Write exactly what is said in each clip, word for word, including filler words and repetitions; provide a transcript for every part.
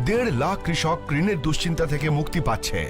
দেড় লাখ কৃষক ঋণের দুশ্চিন্তা থেকে মুক্তি পাচ্ছে।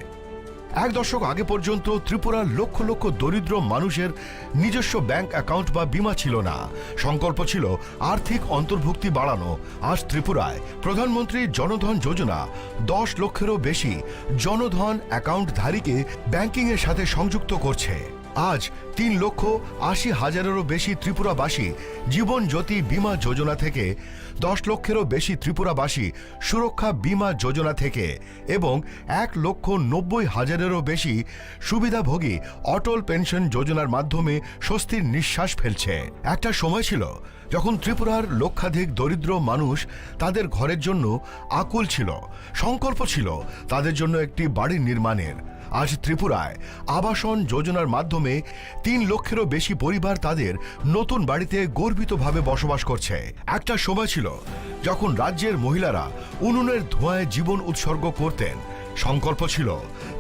এক দশক আগে পর্যন্ত ত্রিপুরার লক্ষ লক্ষ দরিদ্র মানুষের নিজস্ব ব্যাংক অ্যাকাউন্ট বা বীমা ছিল না। সংকল্প ছিল আর্থিক অন্তর্ভুক্তি বাড়ানো। আজ ত্রিপুরায় প্রধানমন্ত্রী জনধন যোজনা দশ লক্ষেরও বেশি জনধন অ্যাকাউন্টধারীকে ব্যাংকিংয়ের সাথে সংযুক্ত করছে। আজ তিন লক্ষ আশি হাজারেরও বেশি ত্রিপুরাবাসী জীবন জ্যোতি বীমা যোজনা থেকে, দশ লক্ষেরও বেশি ত্রিপুরাবাসী সুরক্ষা বীমা যোজনা থেকে এবং এক লক্ষ নব্বই হাজারেরও বেশি সুবিধাভোগী অটল পেনশন যোজনার মাধ্যমে স্বস্তির নিঃশ্বাস ফেলছে। একটা সময় ছিল যখন ত্রিপুরার লক্ষাধিক দরিদ্র মানুষ তাদের ঘরের জন্য আকুল ছিল, সংকল্প ছিল তাদের জন্য একটি বাড়ি নির্মাণের। আজ ত্রিপুরায় আবাসন যোজনার মাধ্যমে তিন লক্ষেরও বেশি পরিবার তাদের নতুন বাড়িতে গর্বিতভাবে বসবাস করছে। একটা সময় ছিল যখন রাজ্যের মহিলারা উনুনের ধোঁয়ায় জীবন উৎসর্গ করতেন। সংকল্প ছিল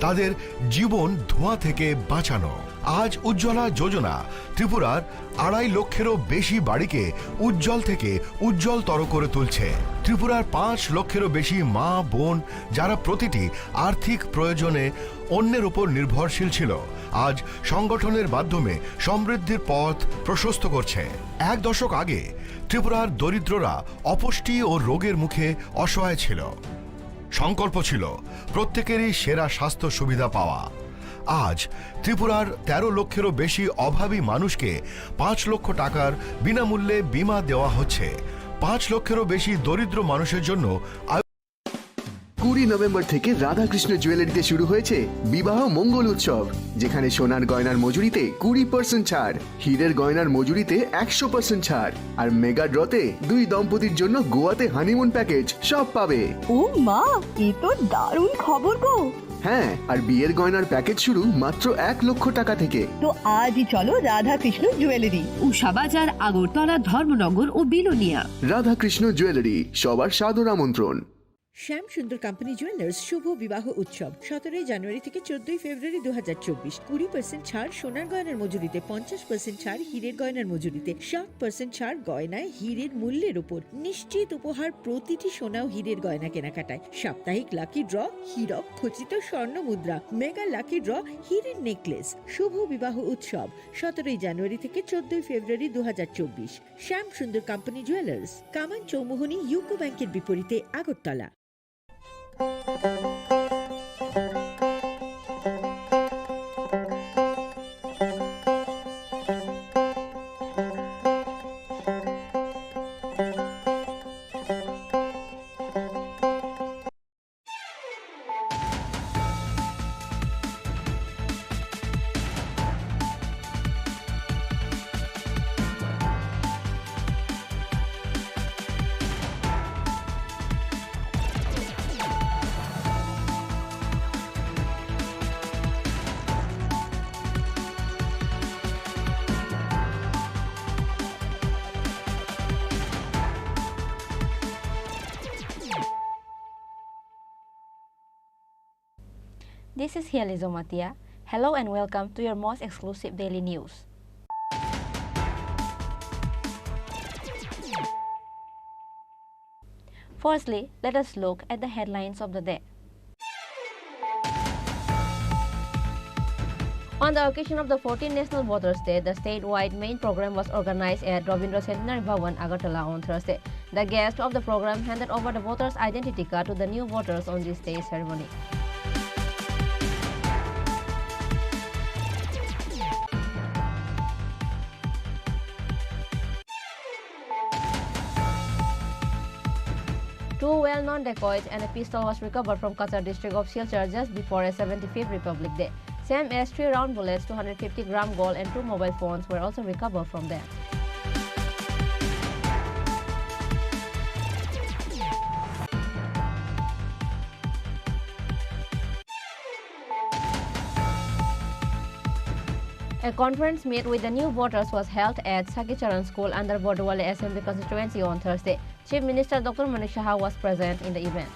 তাদের জীবন ধোঁয়া থেকে বাঁচানো। আজ উজ্জ্বলা যোজনা ত্রিপুরার আড়াই লক্ষেরও বেশি বাড়িকে উজ্জ্বল থেকে উজ্জ্বলতর করে তুলছে। ত্রিপুরার পাঁচ লক্ষেরও বেশি মা বোন, যারা প্রতিটি আর্থিক প্রয়োজনে অন্যের উপর নির্ভরশীল ছিল, আজ সংগঠনের মাধ্যমে সমৃদ্ধির পথ প্রশস্ত করছে। এক দশক আগে ত্রিপুরার দরিদ্ররা অপুষ্টি ও রোগের মুখে অসহায় ছিল। সংকল্প ছিল প্রত্যেকেরই সেরা স্বাস্থ্য সুবিধা পাওয়া। আজ ত্রিপুরার তেরো লক্ষেরও বেশি অভাবী মানুষকে পাঁচ লক্ষ টাকার বিনামূল্যে বীমা দেওয়া হচ্ছে। পাঁচ লক্ষেরও বেশি দরিদ্র মানুষের জন্য আয়ু- কুড়ি নভেম্বর থেকে রাধাকৃষ্ণ জুয়েলারিতে শুরু হয়েছে বিবাহ মঙ্গল উৎসব, যেখানে সোনার গয়নার মজুরিতে কুড়ি পার্সেন্ট ছাড়, হীরের গয়নার মজুরিতে একশো পার্সেন্ট ছাড়, আর মেগা ড্রতে দুই দম্পতির জন্য গোয়াতে হানিমুন প্যাকেজ, সব পাবে। ও মা, এ তো দারুণ খবর গো। হ্যাঁ, আর বিয়ের গয়নার প্যাকেজ শুরু মাত্র এক লক্ষ টাকা থেকে। তো আজই চলো রাধাকৃষ্ণ জুয়েলারি, উষা বাজার, আগরতলা, ধর্মনগর ও বিলোনিয়া। রাধাকৃষ্ণ জুয়েলারি, সবার সাদর আমন্ত্রণ। শ্যাম সুন্দর কোম্পানি জুয়েলার্স শুভ বিবাহ উৎসব সতেরোই জানুয়ারি থেকে চোদ্দই ফেব্রুয়ারি দু হাজার চব্বিশ। কুড়ি পার্সেন্ট ছাড় সোনার গয়নার মজুরিতে, পঞ্চাশ পার্সেন্ট ছাড় হীরের গয়নার মজুরিতে, সাত পার্সেন্ট ছাড় গয়নায় হীরের মূল্যের উপর। নিশ্চিত উপহার প্রতিটি সোনা ও হীরের গয়না কেনাকাটায়। সাপ্তাহিক লাকি ড্র, হীরক খচিত স্বর্ণ মুদ্রা, মেগা লাকি ড্র, হীরের নেকলেস। শুভ বিবাহ উৎসব সতেরোই জানুয়ারি থেকে চোদ্দই ফেব্রুয়ারি দু হাজার চব্বিশ। শ্যাম সুন্দর কোম্পানি জুয়েলার্স, কামান চৌমুহনী ইউকো ব্যাংকের বিপরীতে, Agartala. This is Hiali Jomatia. Hello and welcome to your most exclusive daily news. Firstly, let us look at the headlines of the day. On the occasion of the fourteenth National Voters Day, the statewide main program was organized at Rabindra Centenary Bhavan, Agartala on Thursday. The guest of the program handed over the voters' identity card to the new voters on this day's ceremony. Two well-known dacoits and a pistol was recovered from Cachar district of Silchar just before a seventy-fifth Republic Day. Same as three round bullets, two hundred fifty gram gold and two mobile phones were also recovered from them. A conference meet with the new voters was held at Sakhicharan School under Bordowali Assembly Constituency on Thursday. Chief Minister Doctor Manik Saha was present in the event.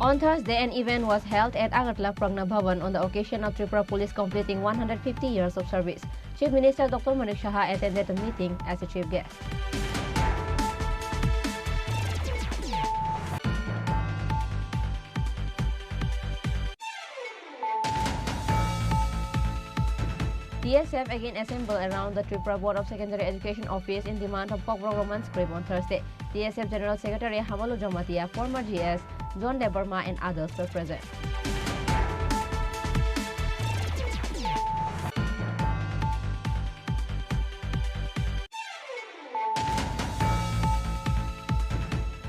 On Thursday, an event was held at Agartala Pragna Bhavan on the occasion of Tripura Police completing one hundred fifty years of service. Chief Minister Doctor Manik Saha attended the meeting as a chief guest. T S F again assembled around the Tripura Board of Secondary Education office in demand of Kokborok Roman script on Thursday. T S F General Secretary Hamalu Jamatia, former G S John Debbarma and others were present.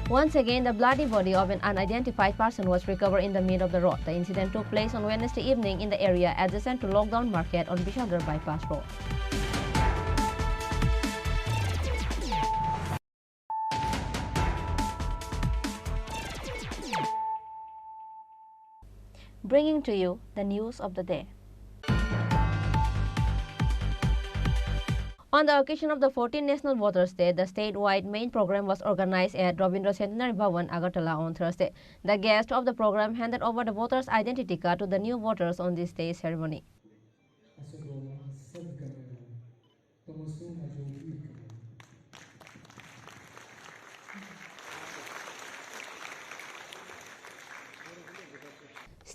Once again, the bloody body of an unidentified person was recovered in the mid of the road. The incident took place on Wednesday evening in the area adjacent to Lockdown Market on Bishalgarh Bypass Road. Bringing to you the news of the day. On the occasion of the fourteenth National Voters Day, the statewide main program was organized at Rabindra Centenary Bhavan, Agartala on Thursday. The guest of the program handed over the voters' identity card to the new voters on this day ceremony.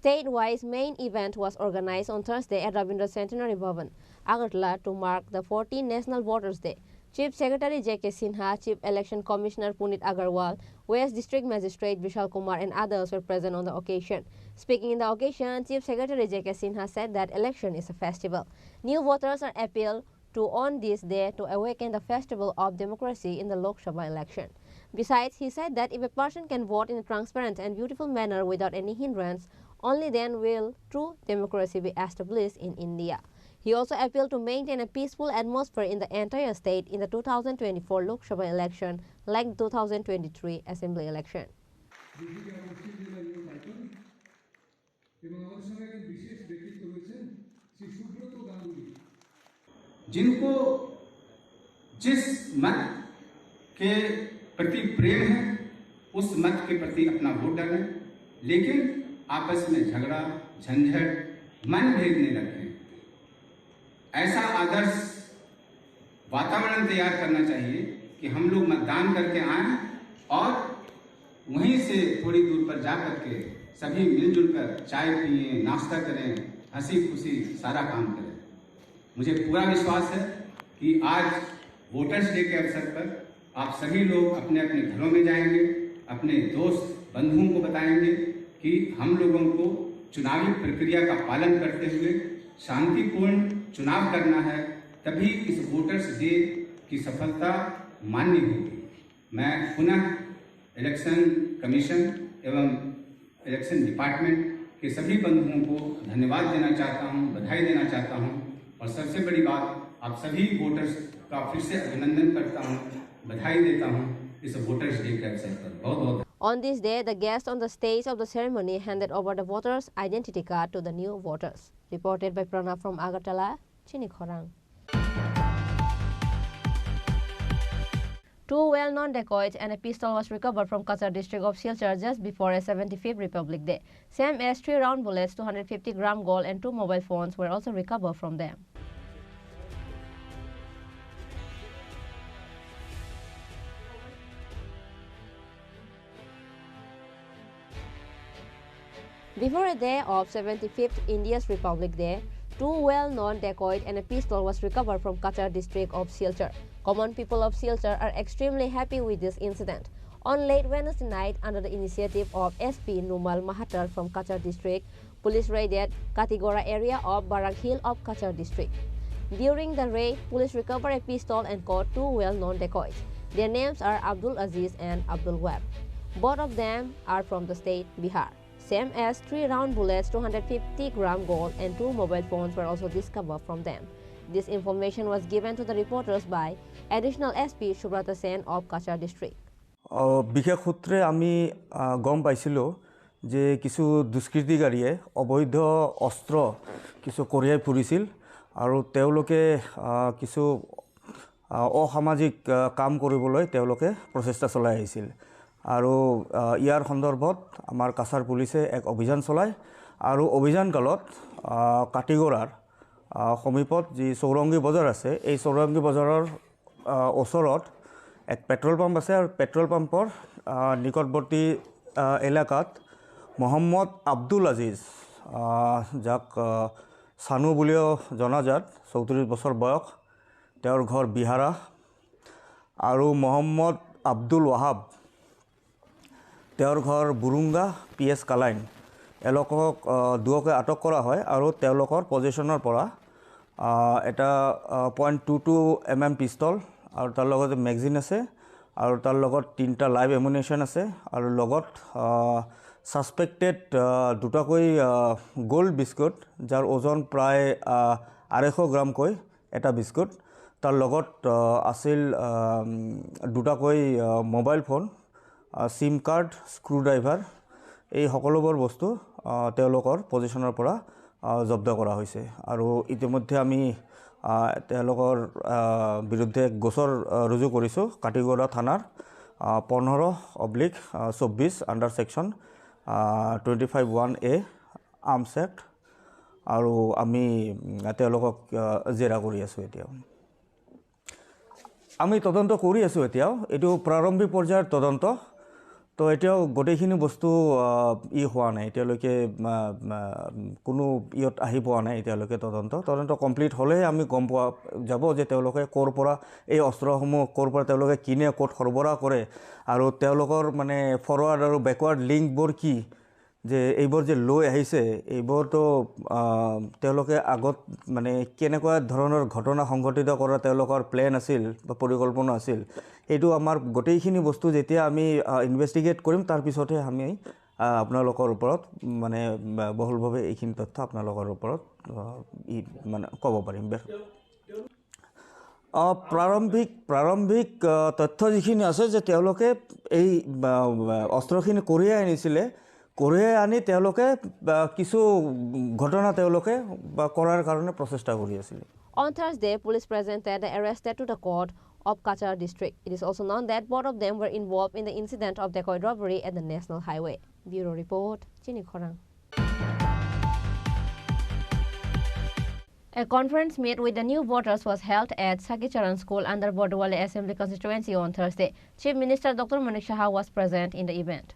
State-wise main event was organized on Thursday at Rabindra Centenary Bhavan, Agartala, to mark the fourteenth National Voters Day. Chief Secretary J K Sinha, Chief Election Commissioner Puneet Agarwal, West District Magistrate Vishal Kumar and others were present on the occasion. Speaking in the occasion, Chief Secretary J K Sinha said that election is a festival. New voters are appealed to on this day to awaken the festival of democracy in the Lok Sabha election. Besides, he said that if a person can vote in a transparent and beautiful manner without any hindrance, only then will true democracy be established in India. He also appealed to maintain a peaceful atmosphere in the entire state in the two thousand twenty-four Lok Sabha election like the two thousand twenty-three Assembly election. এবং আমাদের সঙ্গে একজন বিশেষ ব্যক্তিত্ব রয়েছেন, শ্রী সুব্রত গাঙ্গুলি। जिनको जिस मत के प्रति प्रेम है, उस मत के प्रति अपना वोट डालें, लेकिन आपस में झगड़ा, झंझट, मनभेद नहीं रखें। ऐसा आदर्श वातावरण तैयार करना चाहिए कि हम लोग मतदान करके आएं और वहीं से थोड़ी दूर पर जा करके सभी मिलजुल कर चाय पिएं, नाश्ता करें, हंसी खुशी सारा काम करें। मुझे पूरा विश्वास है कि आज वोटर्स डे के अवसर पर आप सभी लोग अपने-अपने घरों में जाएंगे, अपने दोस्त बंधुओं को बताएंगे कि हम लोगों को चुनावी प्रक्रिया का पालन करते हुए शांतिपूर्ण चुनाव करना है, तभी इस वोटर्स डे की सफलता मान्य होगी। मैं पुनः इलेक्शन कमीशन एवं इलेक्शन डिपार्टमेंट के सभी बंधुओं को धन्यवाद देना चाहता हूं, बधाई देना चाहता हूं और सबसे बड़ी बात, आप सभी वोटर्स का फिर से अभिनंदन करता हूं, बधाई देता हूं इस वोटर्स डे के अवसर पर। बहुत बहुत On this day, the guests on the stage of the ceremony handed over the voters' identity card to the new voters. Reported by Pranav from Agartala, Chini Khorang. Two well-known dacoits and a pistol was recovered from Cachar district of Silchar just before a seventy-fifth Republic Day. Same as three round bullets, two hundred fifty gram gold and two mobile phones were also recovered from them. Before a day of seventy-fifth India's Republic Day, two well-known dacoit and a pistol was recovered from Cachar district of Silchar. Common people of Silchar are extremely happy with this incident. On late Wednesday night, under the initiative of S P Numal Mahatar from Cachar district, police raided Katigora area of Barak Hill of Cachar district. During the raid, police recovered a pistol and caught two well-known dacoits. Their names are Abdul Aziz and Abdul Wahab. Both of them are from the state Bihar. Same as three round bullets, two hundred fifty gram gold and two mobile phones were also discovered from them. This information was given to the reporters by Additional S P Subrata Sen of Cachar district. আহ, বিশেষ সূত্ৰে আমি, আহ, গম পাইছিলোঁ যে কিছু দুষ্কৃতিকাৰীয়ে অবৈধ অস্ত্ৰ কিছু কঢ়িয়াই ফুৰিছিল আৰু তেওঁলোকে, আহ, কিছু, আহ, অসামাজিক, আহ, কাম কৰিবলৈ তেওঁলোকে প্ৰচেষ্টা চলাই আহিছিল। আৰু, আহ, ইয়াৰ সন্দৰ্ভত আমাৰ কাছাৰ পুলিচে এক অভিযান চলায় আৰু অভিযান কালত, আহ, কাটিগড়াৰ, আহ, সমীপত যি চৌৰংগী বজাৰ আছে, এই চৌৰংগী বজাৰৰ, আহ, ওচৰত এক পেট্ৰল পাম্প আছে আৰু পেট্ৰল পাম্পৰ, আহ, নিকটৱৰ্তী, আহ, এলেকাত মহম্মদ আব্দুল আজিজ, আহ, যাক, আহ, চানু বুলিও জনাজাত, চৌত্ৰিশ বছৰ বয়স, তেওঁৰ ঘৰ বিহাৰা, আৰু মহম্মদ আব্দুল ৱাহাব, তেওঁৰ ঘৰ বুৰুংগা, পি এছ কালাইন। এওঁলোকক, আহ, দুয়োকে আটক কৰা হয় আৰু তেওঁলোকৰ পজিশ্যনৰ পৰা, আহ, এটা, আহ, point two two M M pistol আৰু তাৰ লগতে মেগজিন আছে আৰু তাৰ লগত তিনিটা লাইভ এমুনেশ্যন আছে আৰু লগত, আহ, ছাছপেক্টেড, আহ, দুটাকৈ, আহ, গ'ল্ড বিস্কুট, যাৰ ওজন প্ৰায়, আহ, আঢ়ৈশ গ্ৰামকৈ এটা বিস্কুট। তাৰ লগত, আহ, আছিল, আহ, উম, দুটাকৈ, আহ, মোবাইল ফোন, আহ, চিম কাৰ্ড, স্ক্ৰুড্ৰাইভাৰ, এই সকলোবোৰ বস্তু, আহ, তেওঁলোকৰ পজিশ্যনৰ পৰা, আহ, জব্দ কৰা হৈছে। আৰু ইতিমধ্যে আমি, আহ, তেওঁলোকৰ, আহ, বিৰুদ্ধে এক গোচৰ, আহ, ৰুজু কৰিছোঁ কাটিগড়া থানাৰ, আহ, পোন্ধৰ অব্লিক, আহ, চৌব্বিছ আণ্ডাৰ ছেকশ্যন, আহ, টুৱেণ্টি ফাইভ ওৱান এ আৰ্মছ এক্ট। আৰু আমি, উম, তেওঁলোকক, আহ, জেৰা কৰি আছোঁ এতিয়াও। আমি তদন্ত কৰি আছোঁ এতিয়াও, এইটো প্ৰাৰম্ভিক পৰ্যায়ৰ তদন্ত। তো এতিয়াও গোটেইখিনি বস্তু, আহ, ই হোৱা নাই এতিয়ালৈকে, আহ, আহ, কোনো ইয়ত আহি পোৱা নাই এতিয়ালৈকে তদন্ত। তদন্ত কমপ্লিট হ'লেহে আমি গম পোৱা যাব যে তেওঁলোকে ক'ৰ পৰা এই অস্ত্ৰসমূহ, ক'ৰ পৰা তেওঁলোকে কিনে, ক'ত সৰবৰাহ কৰে আৰু তেওঁলোকৰ মানে ফৰৱাৰ্ড আৰু বেকৱাৰ্ড লিংকবোৰ কি। যে এইবোৰ যে লৈ আহিছে, এইবোৰতো, আহ, তেওঁলোকে আগত মানে কেনেকুৱা ধৰণৰ ঘটনা সংঘটিত কৰা তেওঁলোকৰ প্লেন আছিল বা পৰিকল্পনা আছিল, এইটো আমাৰ গোটেইখিনি বস্তু যেতিয়া আমি, আহ, ইনভেষ্টিগেট কৰিম, তাৰ পিছতহে আমি, আহ, আপোনালোকৰ ওপৰত মানে, আহ, বহুলভাৱে এইখিনি তথ্য আপোনালোকৰ ওপৰত, আহ, ই মানে ক'ব পাৰিম। বে- অ, প্ৰাৰম্ভিক, প্ৰাৰম্ভিক, আহ, তথ্য যিখিনি আছে যে তেওঁলোকে এই, আহ, অস্ত্ৰখিনি কঢ়িয়াই আনিছিলে, কঢ়িয়াই আনি তেওঁলোকে, আহ, কিছু ঘটনা তেওঁলোকে, বা, কৰাৰ কাৰণে প্ৰচেষ্টা কৰি আছিলে। On Thursday, police presented the arrested to the court of Cachar district. It is also known that both of them were involved in the incident of dacoit robbery at the National Highway. Bureau report, Chini Khorang. A conference meet with the new voters was held at Sakhicharan School under Bordwali Assembly Constituency on Thursday. Chief Minister Doctor Manik Saha was present in the event.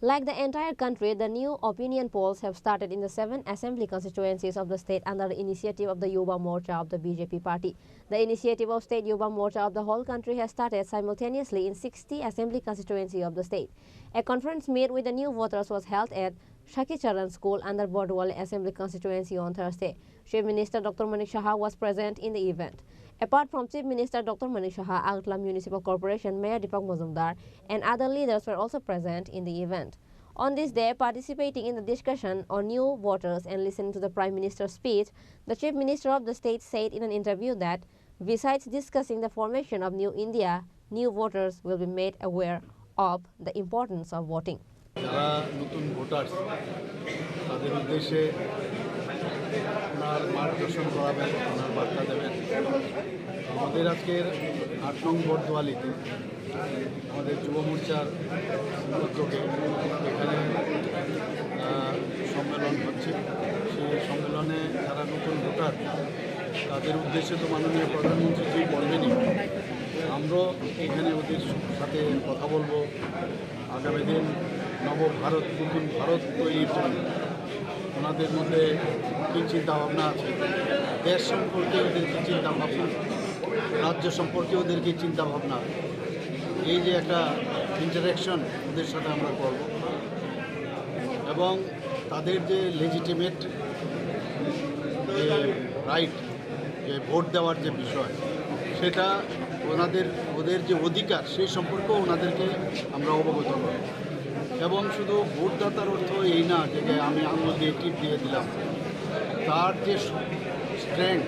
Like the entire country, the new opinion polls have started in the seven assembly constituencies of the state under the initiative of the Yuva Morcha of the B J P party. The initiative of State Yuva Morcha of the whole country has started simultaneously in sixty assembly constituency of the state. A conference meet with the new voters was held at Sakhicharan School under Bordwali Assembly Constituency on Thursday. Chief Minister Doctor Manik Saha was present in the event. Apart from Chief Minister Doctor Manik Saha, Agartala Municipal Corporation Mayor Deepak Majumdar and other leaders were also present in the event. On this day, participating in the discussion on new voters and listening to the Prime Minister's speech, the Chief Minister of the state said in an interview that besides discussing the formation of New India, new voters will be made aware of the importance of voting. যারা নতুন ভোটার্স, তাদের উদ্দেশ্যে ওনার মার্গদর্শন করাবেন, ওনার বার্তা দেবেন। আমাদের আজকের আট নং বটদোয়ালিতে আমাদের যুব মোর্চার উদ্যোগে এখানে, আহ, সম্মেলন হচ্ছে। সেই সম্মেলনে যারা নতুন ভোটার, তাদের উদ্দেশ্যে তো মাননীয় প্রধানমন্ত্রীজি বলবেনই। আমরাও এখানে ওদের সাথে কথা বলবো। আগামী দিন নব ভারত, নতুন ভারত তৈরির জন্য ওনাদের মধ্যে কী চিন্তাভাবনা আছে, দেশ সম্পর্কে ওদের কী চিন্তাভাবনা, রাজ্য সম্পর্কে ওদের কী চিন্তাভাবনা, এই যে একটা ইন্টারঅ্যাকশন ওদের সাথে আমরা করব এবং তাদের যে লেজিটিমেট যে রাইট, যে ভোট দেওয়ার যে বিষয়, সেটা ওনাদের, ওদের যে অধিকার, সেই সম্পর্কেও ওনাদেরকে আমরা অবগত করব। এবং শুধু ভোটদাতার অর্থ এই না যে আমি আঙুল দিয়ে টিপ দিয়ে দিলাম, তার যে স্ট্রেংথ,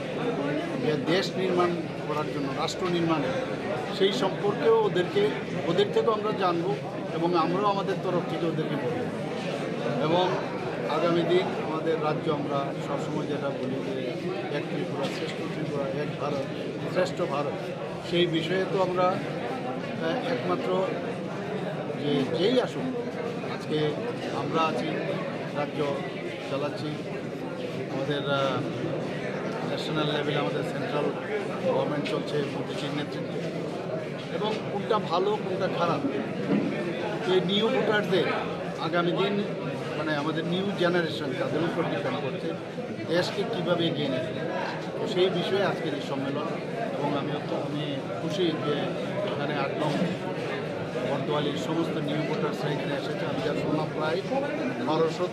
যে দেশ নির্মাণ করার জন্য, রাষ্ট্র নির্মাণে, সেই সম্পর্কেও ওদেরকে, ওদের থেকেও আমরা জানবো এবং আমরাও আমাদের তরফ থেকে ওদেরকে বলবো। এবং আগামী দিন আমাদের রাজ্য, আমরা সবসময় যেটা বলি যে এক ত্রিপুরা, শ্রেষ্ঠ ত্রিপুরা, এক ভারত, শ্রেষ্ঠ ভারত, সেই বিষয়ে তো আমরা, আহ, একমাত্র যে যেই আসুক, আজকে আমরা আছি, রাজ্য চালাচ্ছি, আমাদের, আহ, ন্যাশনাল লেভেলে আমাদের সেন্ট্রাল গভর্নমেন্ট চলছে মোদিজির নেতৃত্বে, এবং কোনটা ভালো কোনটা খারাপ, এই নিউ ভোটারদের আগামী দিন, মানে, আমাদের নিউ জেনারেশন, তাদের উপর ডিপেন্ড করছে দেশকে কীভাবে এগিয়ে নেবে। তো সেই বিষয়ে আজকের এই সম্মেলন, এবং আমি অত্যন্ত, আমি খুশি যে এখানে আট নং বর্দোয়ালির সমস্ত নিউ ভোটার্সরা এখানে এসেছে। আমি যা শুনলাম, প্রায় বারোশো,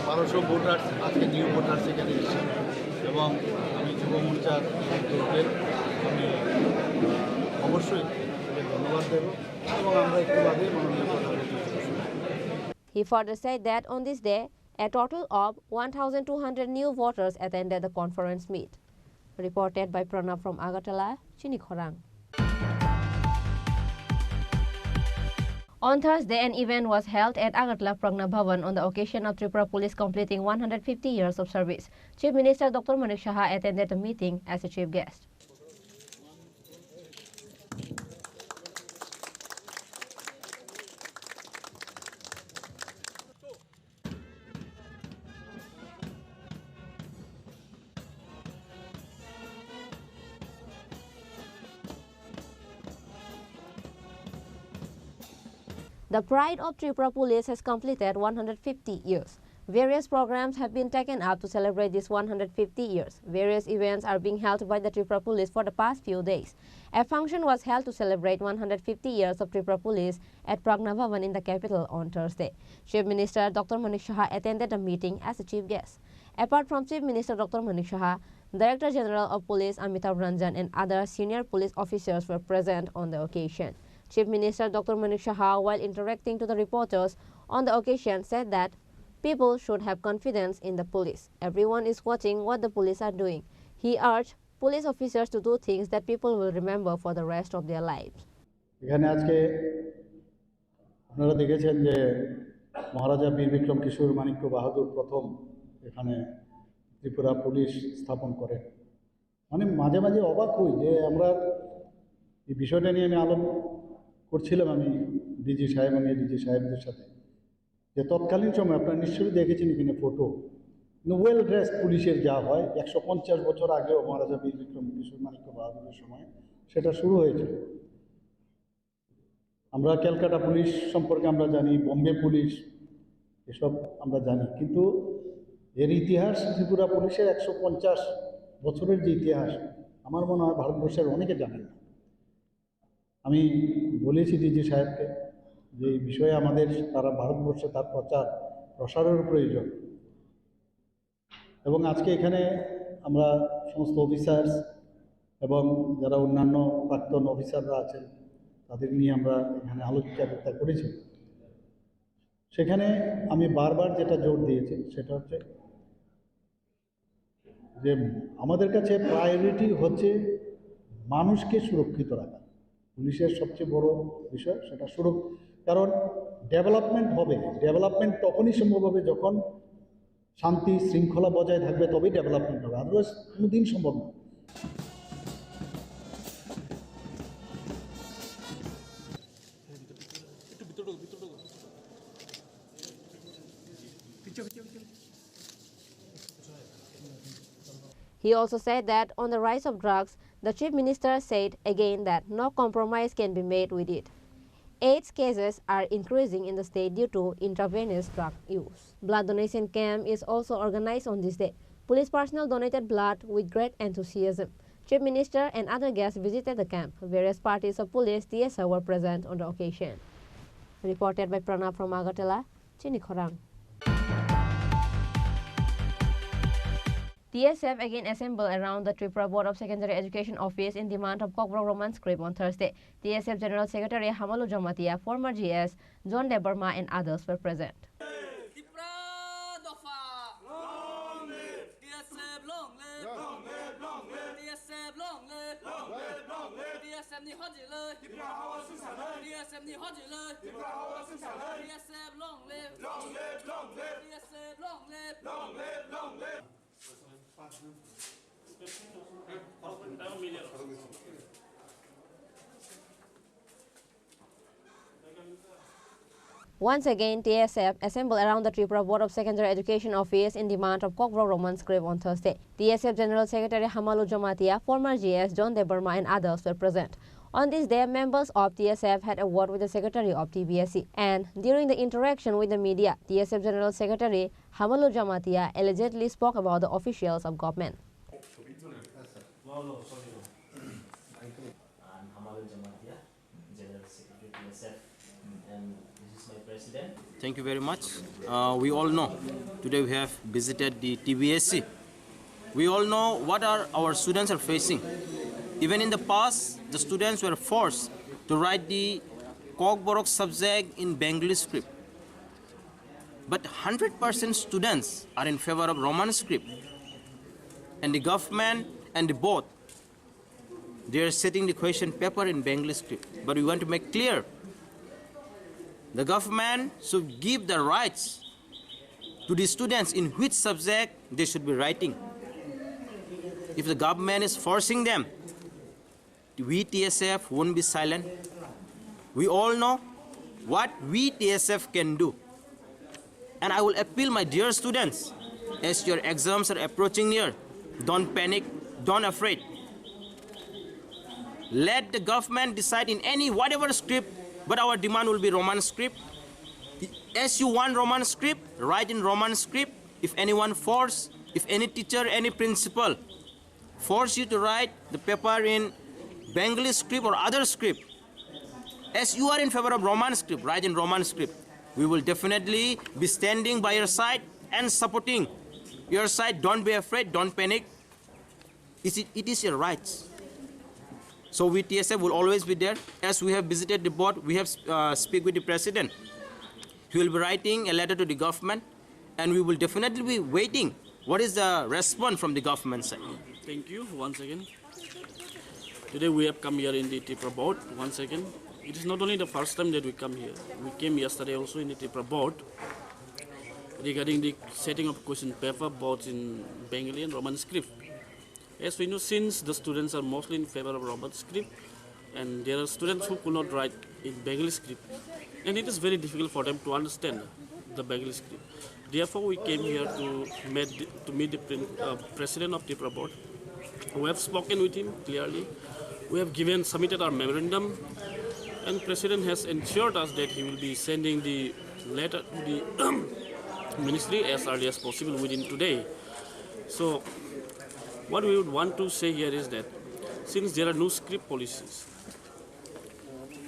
বারোশো ভোটার্স আজকে নিউ ভোটার্স এখানে এসেছে, এবং আমি যুব মোর্চার উদ্যোগকে আমি অবশ্যই ধন্যবাদ দেব, এবং আমরা একটু বাদে মাননীয় প্রধানমন্ত্রীর সঙ্গে He further said that on this day, a total of one thousand two hundred new voters attended the conference meet. Reported by Pranab from Agartala, Chini Khorang. On Thursday, an event was held at Agartala Pragna Bhavan on the occasion of Tripura Police completing one hundred fifty years of service. Chief Minister Doctor Manik Saha attended the meeting as a chief guest. The Pride of Tripura Police has completed one hundred fifty years. Various programs have been taken up to celebrate these one hundred fifty years. Various events are being held by the Tripura Police for the past few days. A function was held to celebrate one hundred fifty years of Tripura Police at Pragna Bhavan in the capital on Thursday. Chief Minister Doctor Manik Saha attended the meeting as a chief guest. Apart from Chief Minister Doctor Manik Saha, Director General of Police Amitabh Ranjan and other senior police officers were present on the occasion. Chief Minister Doctor Manik Saha, while interacting to the reporters on the occasion, said that people should have confidence in the police. Everyone is watching what the police are doing. He urged police officers to do things that people will remember for the rest of their lives. এখানে আজকে আপনারা দেখেছেন যে মহারাজা বীর বিক্রম কিশোর মাণিক্য বাহাদুর প্রথম এখানে ত্রিপুরা পুলিশ স্থাপন করেন। মানে, মাঝে মাঝে অবাক হই যে আমরা এই বিষয়টা নিয়ে আমি আলাপ করছিলাম আমি ডিজি সাহেব এবং এডিজি সাহেবদের সাথে, যে তৎকালীন সময় আপনারা নিশ্চয়ই দেখেছেন এখানে ফটো, ওয়েল ড্রেস পুলিশের যা হয়, একশো পঞ্চাশ বছর আগেও মহারাজা বীর বিক্রম কিশোর মাণিক্য বাহাদুরের সময় সেটা শুরু হয়েছে। আমরা ক্যালকাটা পুলিশ সম্পর্কে আমরা জানি, বোম্বে পুলিশ, এসব আমরা জানি, কিন্তু এর ইতিহাস, ত্রিপুরা পুলিশের একশো পঞ্চাশ বছরের যে ইতিহাস, আমার মনে হয় ভারতবর্ষের অনেকে জানেন না। আমি বলেছি ডিজি সাহেবকে যে এই বিষয়ে আমাদের সারা ভারতবর্ষে তার প্রচার প্রসারের প্রয়োজন। এবং আজকে এখানে আমরা সমস্ত অফিসার্স এবং যারা অন্যান্য প্রাক্তন অফিসাররা আছেন, তাদের নিয়ে আমরা এখানে আলোচনা করেছি। সেখানে আমি বারবার যেটা জোর দিয়েছি, সেটা হচ্ছে যে আমাদের কাছে প্রায়োরিটি হচ্ছে মানুষকে সুরক্ষিত রাখা। পুলিশের সবচেয়ে বড় বিষয় সেটা সুরক্ষা, কারণ ডেভেলপমেন্ট হবে, ডেভেলপমেন্ট তখনই সম্ভব হবে যখন শান্তি শৃঙ্খলা বজায় থাকবে, তবেই ডেভেলপমেন্ট হবে, আদারওয়াইজ কোনোদিন সম্ভব না। He also said that on the rise of drugs, the Chief Minister said again that no compromise can be made with it. AIDS cases are increasing in the state due to intravenous drug use. Blood donation camp is also organized on this day. Police personnel donated blood with great enthusiasm. Chief Minister and other guests visited the camp. Various parties of police, T S F were present on the occasion. Reported by Pranab from Agartala, Chini Khorang. T S F again assembled around the Tripura Board of Secondary Education office in demand of Kokborok Roman script on Thursday. T S F General Secretary Hamalu Jamatia, former G S John Debbarma and others were present. Tipra Dopha! Long live! T S F long live! Long live, long live! T S F long live! Long live, long live! T S F ni Hajilai. Tripura hawa singsanai. T S F ni hajilai. Tripura hawa singsanai. T S F long live. Long live, long live. T S F long live. Long live, long live. Once again, T S F assembled around the Tripura Board of Secondary Education office in demand of Kokborok Roman script on Thursday. T S F General Secretary Hamalu Jamatia, former G S John Debbarma and others were present. On this day, members of T S F had a word with the secretary of T B S E, and during the interaction with the media, T S F General Secretary Hamalu Jamatia allegedly spoke about the officials of government. No, no, sorry, no. I'm Hamalu Jamatia, General Secretary T S F, and this is my president. Thank you very much. Uh, we all know today we have visited the T B S E. We all know what are our students are facing. Even in the past, the students were forced to write the Kokborok subject in Bengali script. But hundred percent students are in favor of Roman script, and the government and the board, they are setting the question paper in Bengali script. But we want to make clear, the government should give the rights to the students in which subject they should be writing. If the government is forcing them, we T S F won't be silent. We all know what we T S F can do. And I will appeal, my dear students, as your exams are approaching near, don't panic, don't afraid. Let the government decide in any whatever script, but our demand will be Roman script. As you want Roman script, write in Roman script. If anyone force, if any teacher, any principal force you to write the paper in Bengali script or other script, as you are in favor of Roman script, write in Roman script. We will definitely be standing by your side and supporting your side. Don't be afraid, don't panic. It is, it is your rights. So we T S F will always be there. As we have visited the board, we have uh, speak with the president. He will be writing a letter to the government, and we will definitely be waiting what is the response from the government side. Thank you once again. Today we have come here in the Tripura board once again. It is not only the first time that we come here. We came yesterday also in the Tripura board regarding the setting of question paper both in Bengali and Roman script. As we know, since the students are mostly in favor of Roman script, and there are students who could not write in Bengali script, and it is very difficult for them to understand the Bengali script. Therefore, we came here to meet the, to meet the prin- uh, president of Tripura board. We have spoken with him clearly. We have given submitted our memorandum, and president has ensured us that he will be sending the letter to the ministry as early as possible within today. So, what we would want to say here is that since there are no script policies,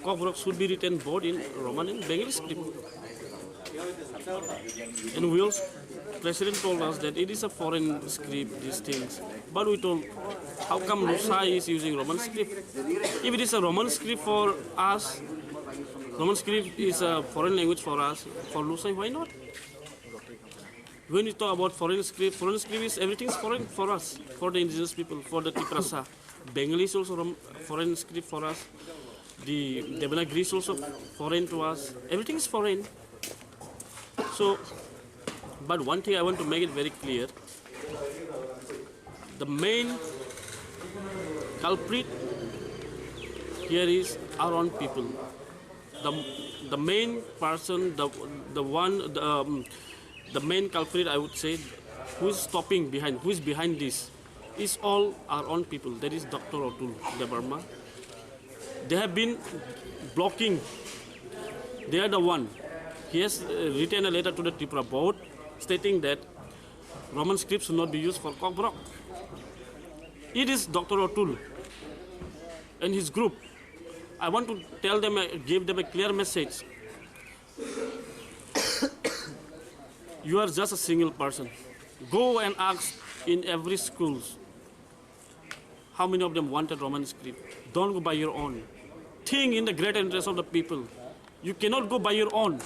Kokborok should be written both in Roman and Bengali script. And we also, president told us that it is a foreign script, these things. But we told, how come Lusai is using Roman script? If it is a Roman script for us, Roman script is a foreign language for us, for Lusai, why not? When we talk about foreign script, foreign script is everything is foreign for us, for the indigenous people, for the Tiprasa. Bengali is also rom- foreign script for us. The Devanagari is also foreign to us. Everything is foreign. So, but one thing I want to make it very clear. The main culprit here is our own people. The, the main person, the, the one, the, um, the main culprit, I would say, who is stopping behind, who is behind this, is all our own people. That is Doctor Atul Debbarma. They have been blocking. They are the one. He has uh, written a letter to the Tripura board stating that Roman script should not be used for Kokborok. It is Doctor Atul and his group. I want to tell them, uh, give them a clear message. You are just a single person. Go and ask in every schools how many of them wanted Roman script. Don't go by your own. Think in the great interest of the people. You cannot go by your own.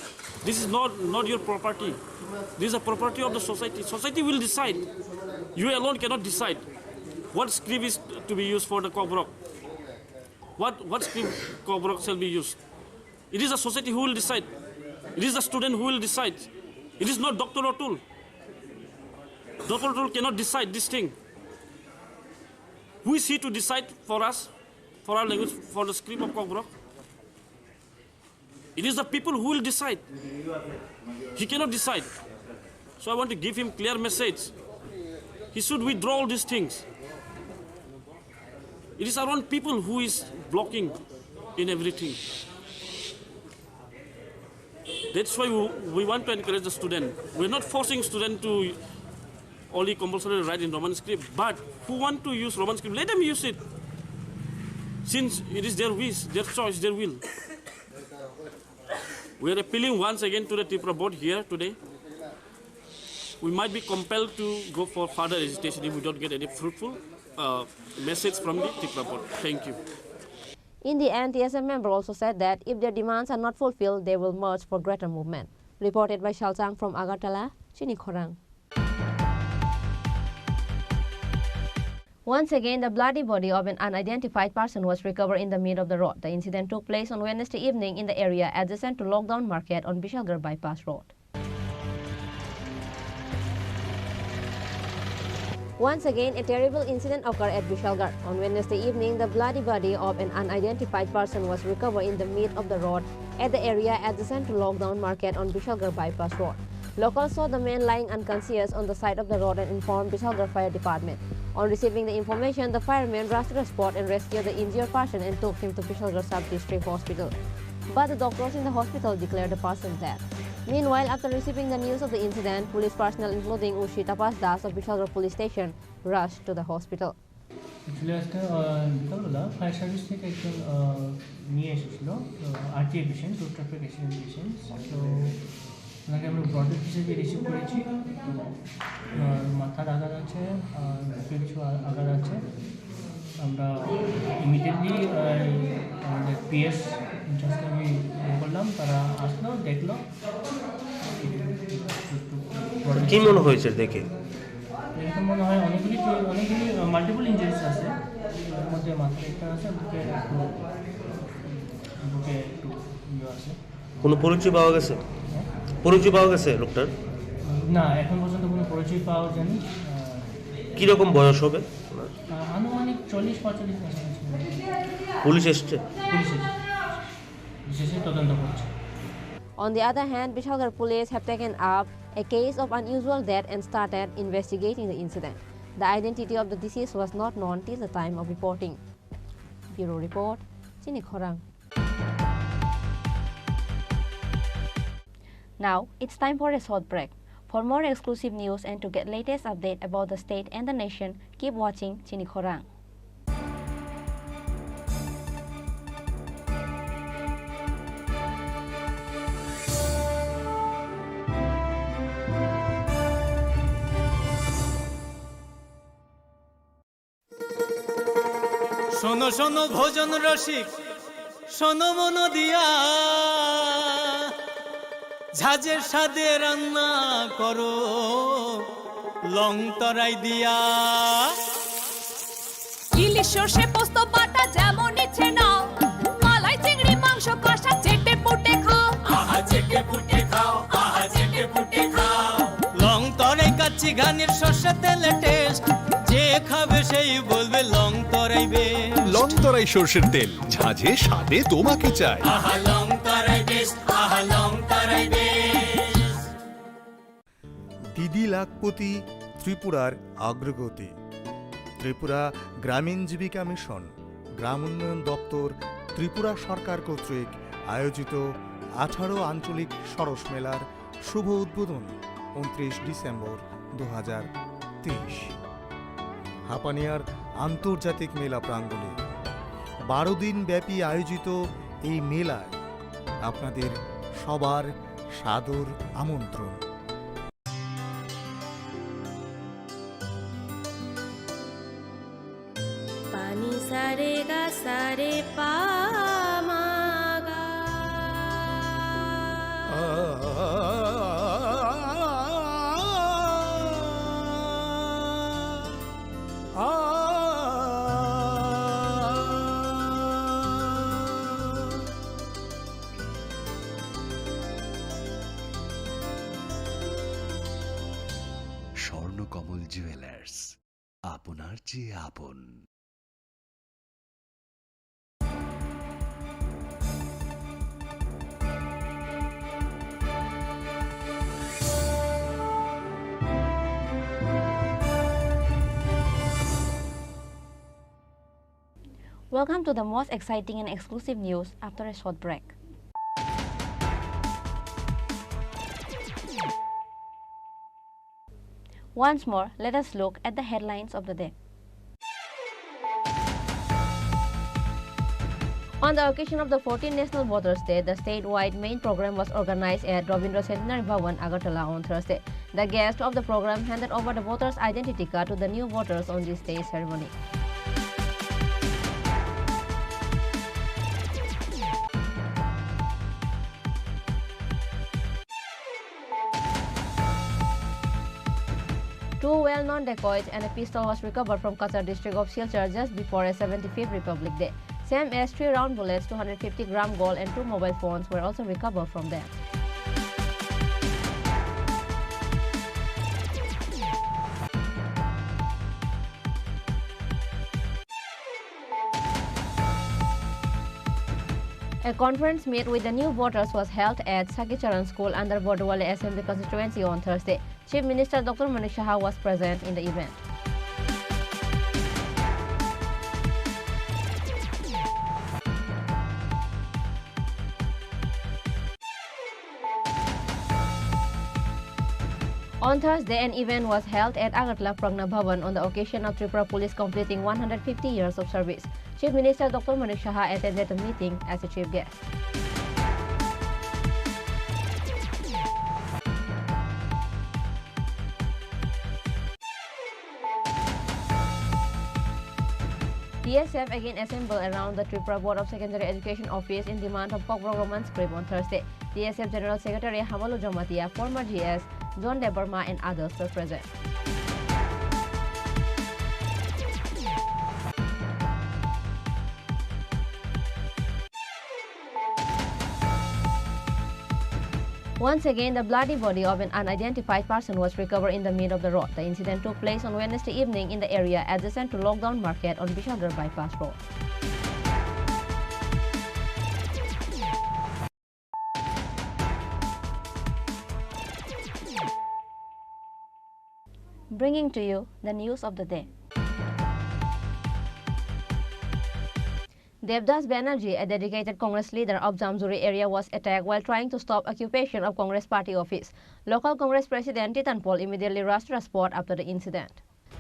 This is not, not your property. This is a property of the society. Society will decide. You alone cannot decide what script is to be used for the Kokborok. What, what script Kokborok shall be used? It is the society who will decide. It is the student who will decide. It is not Doctor Atul. Doctor Atul cannot decide this thing. Who is he to decide for us, for our language, for the script of Kokborok? It is the people who will decide. He cannot decide. So I want to give him clear message. He should withdraw all these things. It is our own people who is blocking in everything. That's why we, we want to encourage the student. We're not forcing student to only compulsory write in Roman script, but who want to use Roman script, let them use it. Since it is their wish, their choice, their will. We are appealing once again to the Tripura board here today. We might be compelled to go for further agitation if we don't get any fruitful, uh, message from the Tripura board. Thank you. In the end, T S F member also said that if their demands are not fulfilled, they will march for greater movement. Reported by Shalchang from Agartala, Chini Khorang. Once again, the bloody body of an unidentified person was recovered in the mid of the road. The incident took place on Wednesday evening in the area adjacent to Lockdown Market on Bishalgarh Bypass Road. Once again, a terrible incident occurred at Bishalgarh. On Wednesday evening, the bloody body of an unidentified person was recovered in the mid of the road at the area adjacent to Lockdown Market on Bishalgarh Bypass Road. Locals saw the man lying unconscious on the side of the road and informed Bishalgarh Fire Department. On receiving the information, the firemen rushed to the spot and rescued the injured person and took him to Bishalgarh Sub-District Hospital. But the doctors in the hospital declared the person dead. Meanwhile, after receiving the news of the incident, police personnel including O C Tapas Das of Bishalgarh Police Station rushed to the hospital. Actually, আজকে, আহ, বিকালবেলা fire service থেকে একজন, আহ, নিয়ে এসেছিল, আহ, RTI patient, road traffic accident patient. তো ওনাকে আমরা ব্রডেড হিসেবে রিসিভ করেছি। তো, আহ, মাথার আঘাত আছে, আহ, বুকে কিছু আ-, আঘাত আছে। আমরা ইমিডিয়েটলি, আহ, আমাদের পিএস ইনচার্জকে আমি ফোন করলাম, তারা আসলো, দেখলো। কি মনে হয়েছে দেখে? দেখে মনে হয় অনেকগুলি, অনেকগুলি মাল্টিপল ইঞ্জুরিজ আছে, তার মধ্যে মাথার একটা আছে, বুকে একটু, বুকে একটু ইয়ে আছে। কোনো পরিচয় পাওয়া গেছে? হ্যাঁ? পরিচয় পাওয়া গেছে লোকটার? না, এখন পর্যন্ত কোনো পরিচয় পাওয়া যায়নি। আহ, কীরকম বয়স হবে ওনার? আহ, আনুমানিক চল্লিশ পঁয়তাল্লিশ বছর আছে। পুলিশ এসছে? পুলিশ এসছে। বিশেষে তদন্ত করছে। On the other hand, Bishalgarh police have taken up a case of unusual death and started investigating the incident. The identity of the deceased was not known till the time of reporting. Bureau report, Chini Khorang. Now, it's time for a short break. For more exclusive news and to get latest update about the state and the nation, keep watching Chini Khorang. শোনো শোনো ভোজন রসিক, শোনো মন দিয়া, ঝাঁঝের স্বাদে রান্না করো লং তরাই দিয়া। ইলিশ সর্ষে পোস্ত বাটা যেমন ইচ্ছে নাও, মালাই চিংড়ি মাংস কষা চেটে পুটে খাও। আহা চেটে পুটে খাও, আহা চেটে পুটে খাও। লং তরাই কাচ্চি ঘানির সর্ষে তেলে টেস্ট, যে খাবে সেই বলবে লং তরাই বেস্ট। লং তরাই সর্ষের তেল, ঝাঁঝে স্বাদে তোমাকে চাই। আহা লং তরাই বেস্ট, আহা লং তরাই বেস্ট। দিদি লাখপতি ত্রিপুরার অগ্রগতি। ত্রিপুরা গ্রামীণ জীবিকা মিশন, গ্রাম উন্নয়ন দপ্তর, ত্রিপুরা সরকার কর্তৃক আয়োজিত আঠারো আঞ্চলিক সরস মেলার শুভ উদ্বোধন ঊনত্রিশ ডিসেম্বর দু হাজার তেইশ। হাপানিয়ার আন্তর্জাতিক মেলা প্রাঙ্গণে বারো দিন ব্যাপী আয়োজিত এই মেলায় আপনাদের সবার সাদর আমন্ত্রণ। Pani sare ga sare pa ma ga. কমল জুয়েলার্স, আপনার চেয়ে আপন। Welcome to the most exciting and exclusive news after a short break. Once more, let us look at the headlines of the day. On the occasion of the fourteenth National Voters' Day, the statewide main program was organized at Rabindra Centenary Bhavan, Agartala on Thursday. The guest of the program handed over the voters' identity card to the new voters on this day ceremony. Two well-known dacoits and a pistol was recovered from Cachar district of Silchar just before a seventy-fifth Republic Day. Same as three round bullets, two hundred fifty gram gold and two mobile phones were also recovered from them. A conference meet with the new voters was held at Sakhicharan School under Bordowali Assembly Constituency on Thursday. Chief Minister Doctor Manik Saha was present in the event. On Thursday, an event was held at Agartala Pragna Bhavan on the occasion of Tripura Police completing one hundred fifty years of service. Chief Minister Doctor Manik Saha attended the meeting as a chief guest. T S F again assembled around the Tripura Board of Secondary Education office in demand of Kokborok Roman script on Thursday. T S F General Secretary Hamalu Jamatia, former G S John Debbarma and others were present. Once again, the bloody body of an unidentified person was recovered in the mid of the road. The incident took place on Wednesday evening in the area adjacent to Lockdown Market on Bishalgarh Bypass Road. Bringing to you the news of the day. Devdas Banerjee, a dedicated Congress leader of Jamjuri area, was attacked while trying to stop occupation of Congress party office. Local Congress President Titan Paul immediately rushed to the spot after the incident.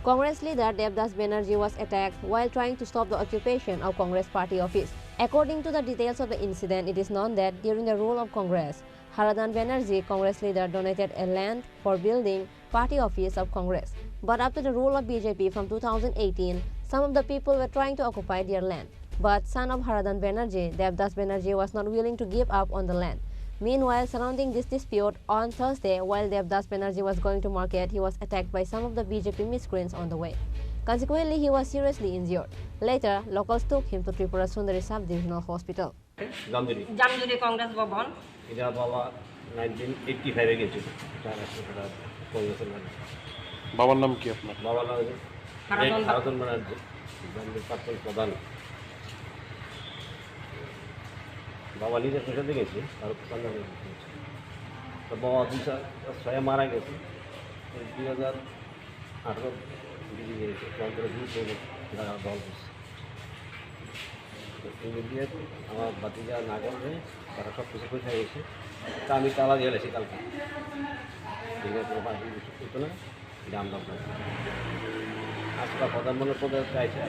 Congress leader Devdas Banerjee was attacked while trying to stop the occupation of Congress party office. According to the details of the incident, it is known that during the rule of Congress, Haradan Banerjee, Congress leader, donated a land for building party office of Congress. But after the rule of B J P from two thousand eighteen, some of the people were trying to occupy their land. But son of Haradan Banerjee, Devdas Banerjee, was not willing to give up on the land. Meanwhile, surrounding this dispute, on Thursday, while Devdas Banerjee was going to market, he was attacked by some of the B J P miscreants on the way. Consequently, he was seriously injured. Later, locals took him to Tripura Sundari Sub-Divisional Hospital. Jamjuri. জামজুরি কংগ্রেস ভবন। এটা বাবা nineteen eighty ফাইভে গেছিল। এটা রাষ্ট্রপতি কংগ্রেসের মানে। বাবার নাম কি আপনার? বাবার নাম হচ্ছে হারাধন শেখ হারাধন ব্যানার্জি, জামজুরি প্রাক্তন প্রধান। বাবা নিজের পয়সাতে গেছে, কারো চান্দা নিয়ে গেছে। তো বাবা দুই হাজার ছয়ে মারা গেছে। এই দুই হাজার আঠারো বিজেপি এসে, তখন তারা দুই বছর যারা দল করছে। তো ইমিডিয়েট আমার ভাতিজা না করলে তারা সব কিছু পয়সা গেছে। তা আমি তালা দিয়ে গেছি কালকে। ঠিক আছে, কোনো পার্টি কিছু করতো না, এটা আমরা করবো। আজকাল প্রধানমন্ত্রী পদে চাইছে,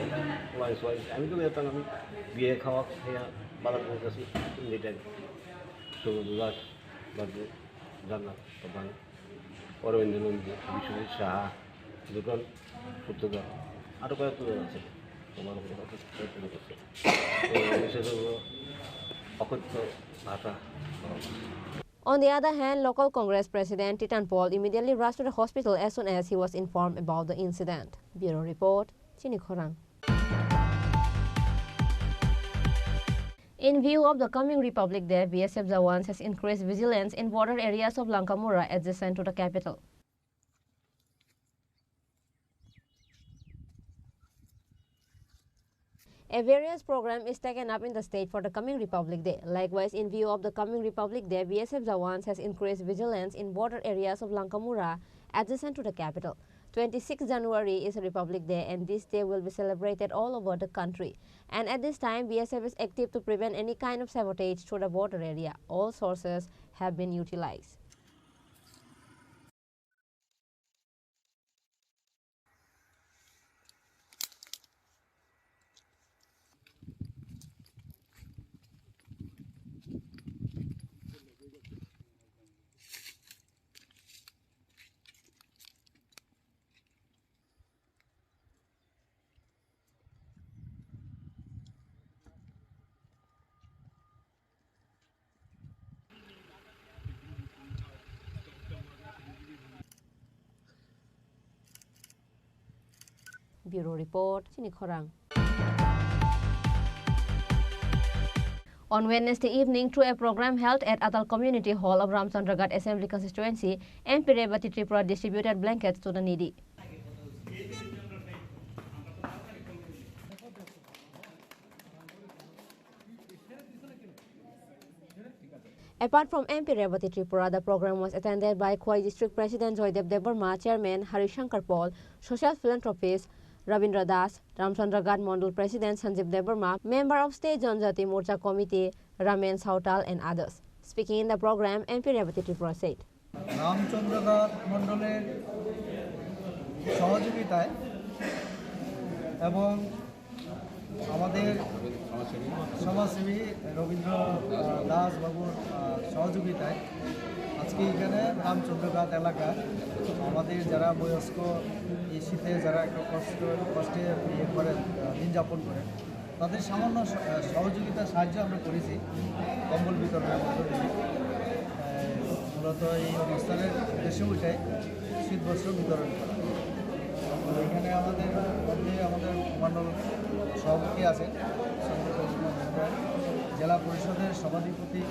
আমি তো যেতাম, আমি বিয়ে খাওয়া খেয়ে বাজার করে গেছি, ইমিডিয়েট শুভ বিভাগ, বাদ জান্নাত প্রধান, অরবিন্দ নন্দী, বিশ্বজিৎ সাহা, দুজন সূত্রধর, আরও কয়েকজন আছে, তোমার উপরে কত কয়েকজন আছে। তো বিশেষ হলো অকথ্য ভাষা। On the other hand, local Congress President Titan Paul immediately rushed to the hospital as soon as he was informed about the incident. Bureau report, Chini Khorang. In view of the coming Republic Day, B S F Jawans has increased vigilance in border areas of Lankamura adjacent to the capital. A various program is taken up in the state for the coming Republic Day. Likewise, in view of the coming Republic Day, B S F Jawans has increased vigilance in border areas of Lankamura, adjacent to the capital. Twenty-sixth January is Republic Day, and this day will be celebrated all over the country. And at this time, B S F is active to prevent any kind of sabotage through the border area. All sources have been utilized. Bureau Report, Chini Khorang. On Wednesday evening, through a program held at Atal Community Hall of Ramchandraghat Assembly Constituency, M P Rebati Tripura distributed blankets to the needy. Apart from M P Rebati Tripura, the program was attended by Khowai District President Joydev Debbarma, Chairman Hari Shankar Paul, social philanthropist Ravindra Das, Ramchandra Ghat Mandal President Sanjeev Debbarma, Member of State Janjati Morcha Committee Ramen Sautal and others. Speaking in the program, M P Rebati Tripura said, Ramchandraghat মণ্ডলের সহযোগিতায় এবং আমাদের সমাজসেবী রবীন্দ্র, আহ, দাস বাবুর, আহ, সহযোগিতায় আজকে এখানে রামচন্দ্রঘাট এলাকায় আমাদের যারা বয়স্ক, এই শীতে যারা একটু কষ্ট, কষ্টে ইয়ে করেন, আহ, দিন যাপন করেন, তাদের সামান্য স-, আহ, সহযোগিতা, সাহায্য আমরা করেছি কম্বল বিতরণের মধ্য দিয়ে। আহ, মূলত এই অনুষ্ঠানের উদ্দেশ্য ওইটাই, শীত বস্ত্র বিতরণ করা। তো এখানে আমাদের মধ্যে আমাদের মণ্ডল সভাপতি আছেন, জেলা পরিষদের সভাধিপতি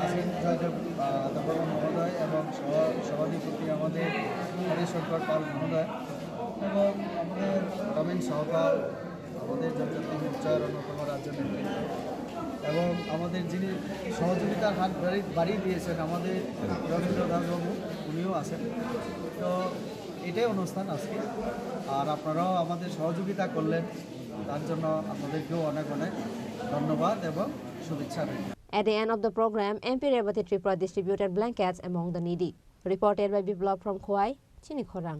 আছেন জয়দেব, আহ, দেববর্মা মহোদয় এবং সহ-, সভাধিপতি আমাদের হরিশঙ্কর পাল মহোদয় এবং আমাদের রবীন সাঁওতাল, আমাদের জনজাতি মোর্চার অন্যতম রাজ্য নেতৃত্ব এবং আমাদের যিনি সহযোগিতার হাত বাড়ি-, বাড়িয়ে দিয়েছেন আমাদের রবীন্দ্র দাসবাবু, উনিও আছেন। তো এটাই অনুষ্ঠান আজকে। আর আপনারাও আমাদের সহযোগিতা করলেন, তার জন্য আপনাদেরকেও অনেক অনেক ধন্যবাদ এবং শুভেচ্ছা রইল। At the end of the program, M P Rebati Tripura distributed blankets among the needy. Reported by Biplab from Khowai, Chini Khorang.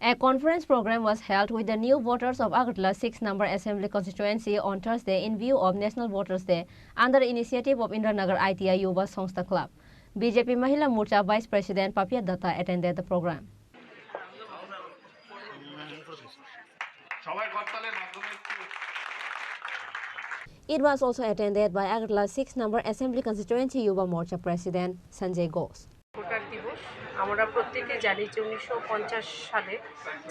A conference program was held with the new voters of Agartala six number Assembly Constituency on Thursday in view of National Voters Day under initiative of Indranagar I T I Yuva Sangstha Club. B J P Mahila Morcha Vice President Papia Datta attended the program. It was also attended by Agartala six number Assembly Constituency Yuva Morcha President Sanjay Ghosh. Voter দিবস আমরা প্রত্যেকে জানি যে উনিশশো পঞ্চাশ সালে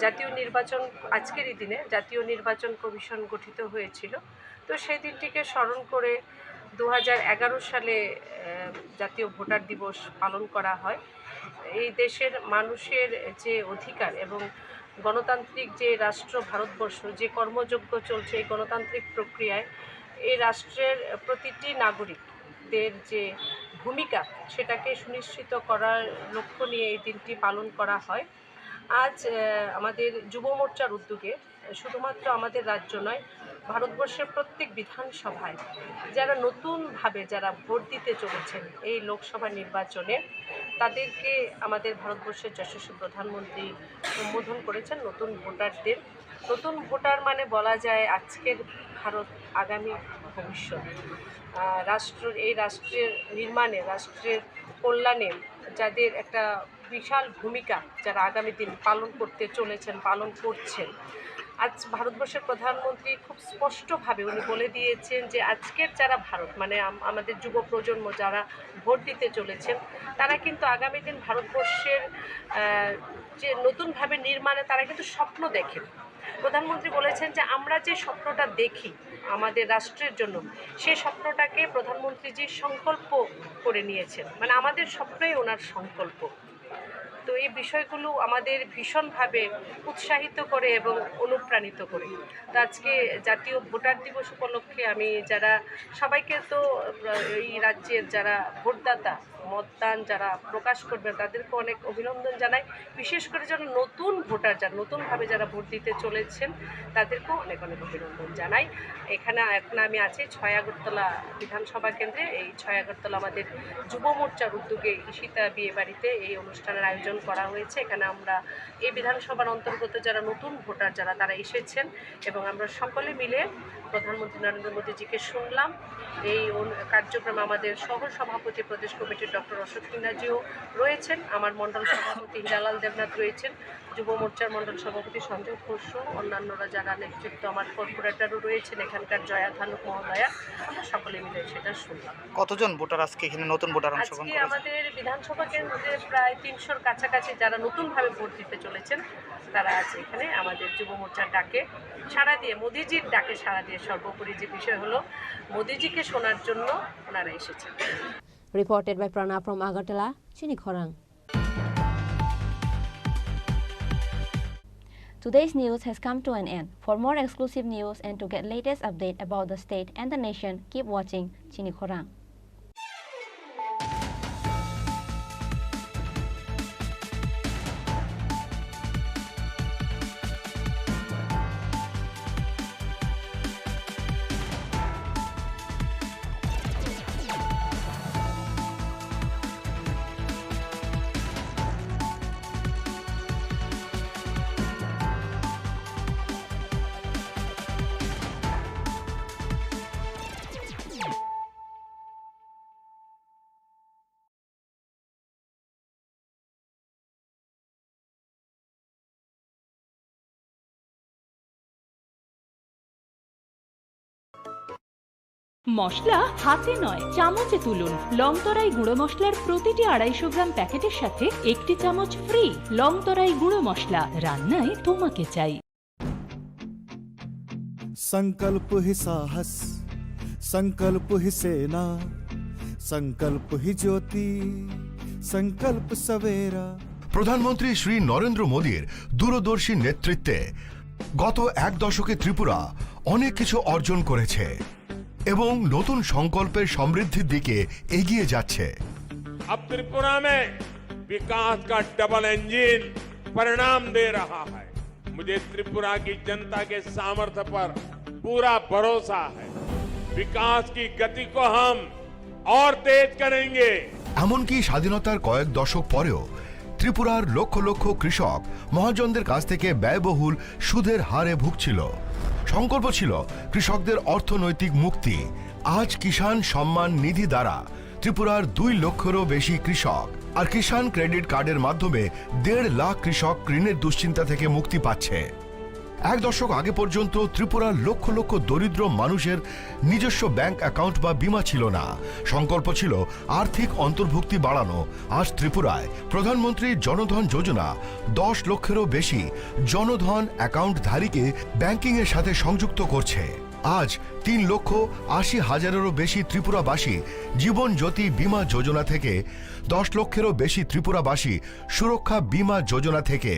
জাতীয় নির্বাচন, আজকেরই দিনে জাতীয় নির্বাচন কমিশন গঠিত হয়েছিল। তো সেই দিনটিকে স্মরণ করে দু হাজার এগারো সালে, আহ, জাতীয় ভোটার দিবস পালন করা হয়। এই দেশের মানুষের যে অধিকার এবং গণতান্ত্রিক যে রাষ্ট্র ভারতবর্ষ, যে কর্মযজ্ঞ চলছে এই গণতান্ত্রিক প্রক্রিয়ায়, এই রাষ্ট্রের প্রতিটি নাগরিকদের যে ভূমিকা, সেটাকে সুনিশ্চিত করার লক্ষ্য নিয়ে এই দিনটি পালন করা হয়। আজ, আহ, আমাদের যুব মোর্চার উদ্যোগে শুধুমাত্র আমাদের রাজ্য নয়, ভারতবর্ষের প্রত্যেক বিধানসভায় যারা নতুনভাবে যারা ভোট দিতে চলেছেন এই লোকসভা নির্বাচনে, তাদেরকে আমাদের ভারতবর্ষের যশস্বী প্রধানমন্ত্রী সম্বোধন করেছেন নতুন ভোটারদের। নতুন ভোটার মানে বলা যায় আজকের ভারত, আগামী ভবিষ্যৎ। আহ, রাষ্ট্র, এই রাষ্ট্রের নির্মাণে, রাষ্ট্রের কল্যাণে যাদের একটা বিশাল ভূমিকা যারা আগামী দিন পালন করতে চলেছেন, পালন করছেন। আজ ভারতবর্ষের প্রধানমন্ত্রী খুব স্পষ্টভাবে উনি বলে দিয়েছেন যে আজকের যারা ভারত, মানে আম-, আমাদের যুব প্রজন্ম যারা ভোট দিতে চলেছেন, তারা কিন্তু আগামী দিন ভারতবর্ষের, আহ, যে নতুনভাবে নির্মাণে তারা কিন্তু স্বপ্ন দেখেন। প্রধানমন্ত্রী বলেছেন যে আমরা যে স্বপ্নটা দেখি আমাদের রাষ্ট্রের জন্য, সেই স্বপ্নটাকে প্রধানমন্ত্রীজি সংকল্প করে নিয়েছেন, মানে আমাদের স্বপ্নই ওনার সংকল্প। তো এই বিষয়গুলো আমাদের ভীষণভাবে উৎসাহিত করে এবং অনুপ্রাণিত করে। তো আজকে জাতীয় ভোটার দিবস উপলক্ষে আমি যারা সবাইকে তো, আহ, এই রাজ্যের যারা ভোটদাতা, মতদান যারা প্রকাশ করবেন, তাদেরকে অনেক অভিনন্দন জানাই। বিশেষ করে যারা নতুন ভোটার, যারা নতুনভাবে যারা ভোট দিতে চলেছেন, তাদেরকেও অনেক অনেক অভিনন্দন জানাই। এখানে এখন আমি আছি ছয় আগরতলা বিধানসভা কেন্দ্রে। এই ছয় আগরতলা আমাদের যুব মোর্চার উদ্যোগে ঈশিতা বিয়ে বাড়িতে এই অনুষ্ঠানের আয়োজন করা হয়েছে। এখানে আমরা এই বিধানসভার অন্তর্গত যারা নতুন ভোটার, যারা, তারা এসেছেন এবং আমরা সকলে মিলে প্রধানমন্ত্রী নরেন্দ্র মোদীজিকে শুনলাম। এই অনু-, কার্যক্রমে আমাদের সহ সভাপতি প্রদেশ কমিটির ডক্টর অশোক সিনহাজিও রয়েছেন, আমার মণ্ডল সভাপতি হীরালাল দেবনাথ রয়েছেন, যুব মোর্চার মণ্ডল সভাপতি সঞ্জয় ঘোষ সহ অন্যান্যরা যারা নেতৃত্ব, আমার কর্পোরেটরও রয়েছেন এখানকার, জয়া ধানুক মহোদয়া, আমরা সকলে মিলে সেটা শুনলাম। কতজন ভোটার আজকে এখানে নতুন ভোটার অংশগ্রহণ আজকে করেছেন? আমাদের বিধানসভা কেন্দ্রে প্রায় তিনশোর কাছাকাছি যারা নতুনভাবে ভোট দিতে চলেছেন, তারা আজ এখানে আমাদের যুব মোর্চার ডাকে সাড়া দিয়ে, মোদিজির ডাকে সাড়া দিয়ে, সর্বোপরি যে বিষয় হলো মোদিজিকে শোনার জন্য ওনারা এসেছেন। Reported by Prana from Agartala, Chini Khorang. Today's news has come to an end. For more exclusive news and to get latest update about the state and the nation, keep watching Chini Khorang. মশলা হাতে নয়, চামচে তুলুন। লংতরাই গুঁড়ো মশলার প্রতিটি আড়াইশো গ্রাম প্যাকেটের সাথে একটি চামচ ফ্রি। লংতরাই গুঁড়ো মশলা, রান্নায় তোমাকে চাই। संकल्प ही साहस, संकल्प ही सेना, संकल्प ही ज्योति, संकल्प सवेरा। প্রধানমন্ত্রী শ্রী নরেন্দ্র মোদীর দূরদর্শী নেতৃত্বে গত এক দশকে ত্রিপুরা অনেক কিছু অর্জন করেছে এবং নতুন সংকল্পের সমৃদ্ধির দিকে এগিয়ে যাচ্ছে। अब त्रिपुरा में विकास का डबल इंजन परिणाम दे रहा है। मुझे त्रिपुरा की जनता के सामर्थ्य पर पूरा भरोसा है। विकास की गति को हम और तेज करेंगे। এমনকি স্বাধীনতার কয়েক দশক পরেও ত্রিপুরার লক্ষ লক্ষ কৃষক মহাজনদের কাছ থেকে ব্যয়বহুল সুদের হারে ভুগছিল। সংকল্প ছিল কৃষকদের অর্থনৈতিক মুক্তি। আজ কিষাণ সম্মান নিধি দ্বারা ত্রিপুরার দুই লক্ষেরও বেশি কৃষক আর কিষাণ ক্রেডিট কার্ডের মাধ্যমে দেড় লাখ কৃষক ঋণের দুশ্চিন্তা থেকে মুক্তি পাচ্ছে। এক দশক আগে পর্যন্ত ত্রিপুরার লক্ষ লক্ষ দরিদ্র মানুষের নিজস্ব ব্যাংক অ্যাকাউন্ট বা বীমা ছিল না। সংকল্প ছিল আর্থিক অন্তর্ভুক্তি বাড়ানো। আজ ত্রিপুরায় প্রধানমন্ত্রী জনধন যোজনা দশ লক্ষেরও বেশি জনধন অ্যাকাউন্টধারীকে ব্যাংকিংয়ের সাথে সংযুক্ত করছে। আজ তিন লক্ষ আশি হাজারেরও বেশি ত্রিপুরাবাসী জীবন জ্যোতি বীমা যোজনা থেকে, দশ লক্ষেরও বেশি ত্রিপুরাবাসী সুরক্ষা বীমা যোজনা থেকে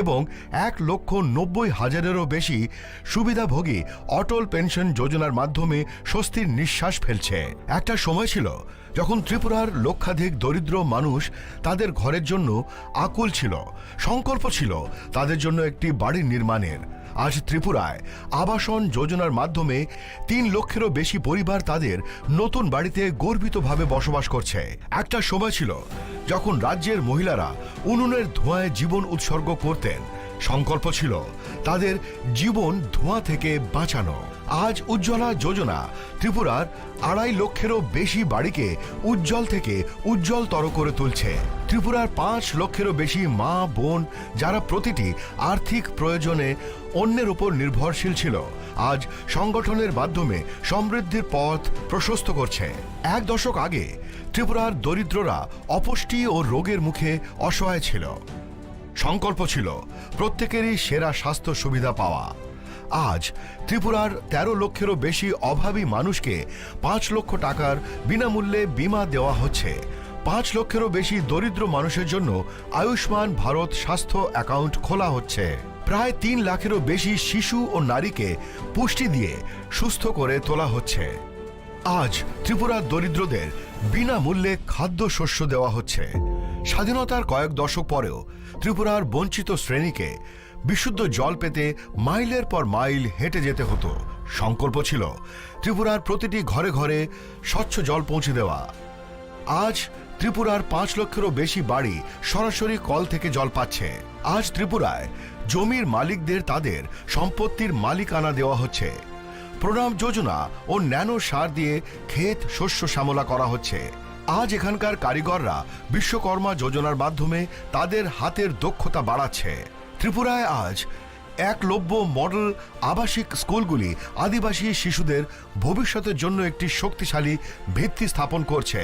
এবং এক লক্ষ নব্বই হাজারেরও বেশি সুবিধাভোগী অটল পেনশন যোজনার মাধ্যমে স্বস্তির নিঃশ্বাস ফেলছে। একটা সময় ছিল যখন ত্রিপুরার লক্ষাধিক দরিদ্র মানুষ তাদের ঘরের জন্য আকুল ছিল, সংকল্প ছিল তাদের জন্য একটি বাড়ি নির্মাণের। আজ ত্রিপুরায় আবাসন যোজনার মাধ্যমে তিন লক্ষেরও বেশি পরিবার তাদের নতুন বাড়িতে গর্বিতভাবে বসবাস করছে। একটা সময় ছিল যখন রাজ্যের মহিলারা উনুনের ধোঁয়ায় জীবন উৎসর্গ করতেন, সংকল্প ছিল তাদের জীবন ধোঁয়া থেকে বাঁচানো। আজ উজ্জ্বলা যোজনা ত্রিপুরার আড়াই লক্ষেরও বেশি বাড়িকে উজ্জ্বল থেকে উজ্জ্বলতর করে তুলছে। ত্রিপুরার পাঁচ লক্ষেরও বেশি মা বোন, যারা প্রতিটি আর্থিক প্রয়োজনে অন্যের উপর নির্ভরশীল ছিল, আজ সংগঠনের মাধ্যমে সমৃদ্ধির পথ প্রশস্ত করছে। এক দশক আগে ত্রিপুরার দরিদ্ররা অপুষ্টি ও রোগের মুখে অসহায় ছিল। সংকল্প ছিল প্রত্যেকেরই সেরা স্বাস্থ্য সুবিধা পাওয়া। আজ ত্রিপুরার তেরো লক্ষেরও বেশি অভাবী মানুষকে পাঁচ লক্ষ টাকার বিনামূল্যে বীমা দেওয়া হচ্ছে। পাঁচ লক্ষেরও বেশি দরিদ্র মানুষের জন্য আয়ুষ্মান ভারত স্বাস্থ্য অ্যাকাউন্ট খোলা হচ্ছে। প্রায় তিন লাখেরও বেশি শিশু ও নারীকে পুষ্টি দিয়ে সুস্থ করে তোলা হচ্ছে। আজ ত্রিপুরার দরিদ্রদের বিনামূল্যে খাদ্যশস্য দেওয়া হচ্ছে। স্বাধীনতার কয়েক দশক পরেও ত্রিপুরার বঞ্চিত শ্রেণীকে বিশুদ্ধ জল পেতে মাইলের পর মাইল হেঁটে যেতে হতো। সংকল্প ছিল ত্রিপুরার প্রতিটি ঘরে ঘরে স্বচ্ছ জল পৌঁছে দেওয়া। আজ ত্রিপুরার পাঁচ লক্ষেরও বেশি বাড়ি সরাসরি কল থেকে জল পাচ্ছে। আজ ত্রিপুরায় জমির মালিকদের তাদের সম্পত্তির মালিকানা দেওয়া হচ্ছে। প্রণাম যোজনা ও ন্যানো সার দিয়ে ক্ষেত শস্য শ্যামলা করা হচ্ছে। আজ এখানকার কারিগররা বিশ্বকর্মা যোজনার মাধ্যমে তাদের হাতের দক্ষতা বাড়াচ্ছে। ত্রিপুরায় আজ একলব্য মডেল আবাসিক স্কুলগুলি আদিবাসী শিশুদের ভবিষ্যতের জন্য একটি শক্তিশালী ভিত্তি স্থাপন করছে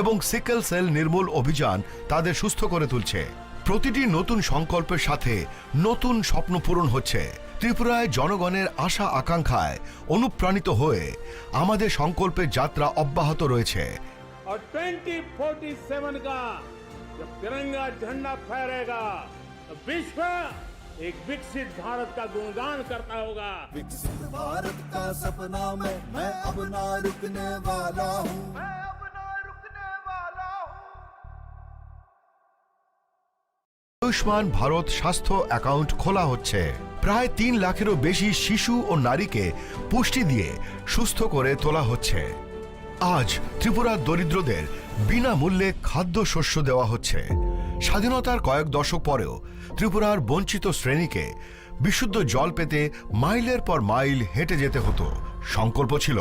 এবং সিকেল সেল নির্মূল অভিযান তাদের সুস্থ করে তুলছে। প্রতিটি নতুন সংকল্পের সাথে নতুন স্বপ্ন পূরণ হচ্ছে। ত্রিপুরায় জনগণের আশা আকাঙ্ক্ষায় অনুপ্রাণিত হয়ে আমাদের সংকল্পের যাত্রা অব্যাহত রয়েছে। और ट्वेंटी फ़ोर्टी सेवन का जब तिरंगा झंडा फहरेगा, तो विश्व एक विकसित भारत का गुणगान करता होगा। विकसित भारत का सपना में मैं अब ना रुकने वाला हूँ। मैं अब ना रुकने वाला हूँ। আয়ুষ্মান ভারত স্বাস্থ্য অ্যাকাউন্ট খোলা হচ্ছে। প্রায় তিন লাখেরও বেশি শিশু ও নারীকে পুষ্টি দিয়ে সুস্থ করে তোলা হচ্ছে। আজ ত্রিপুরার দরিদ্রদের বিনামূল্যে খাদ্যশস্য দেওয়া হচ্ছে। স্বাধীনতার কয়েক দশক পরেও ত্রিপুরার বঞ্চিত শ্রেণীকে বিশুদ্ধ জল পেতে মাইলের পর মাইল হেঁটে যেতে হতো। সংকল্প ছিল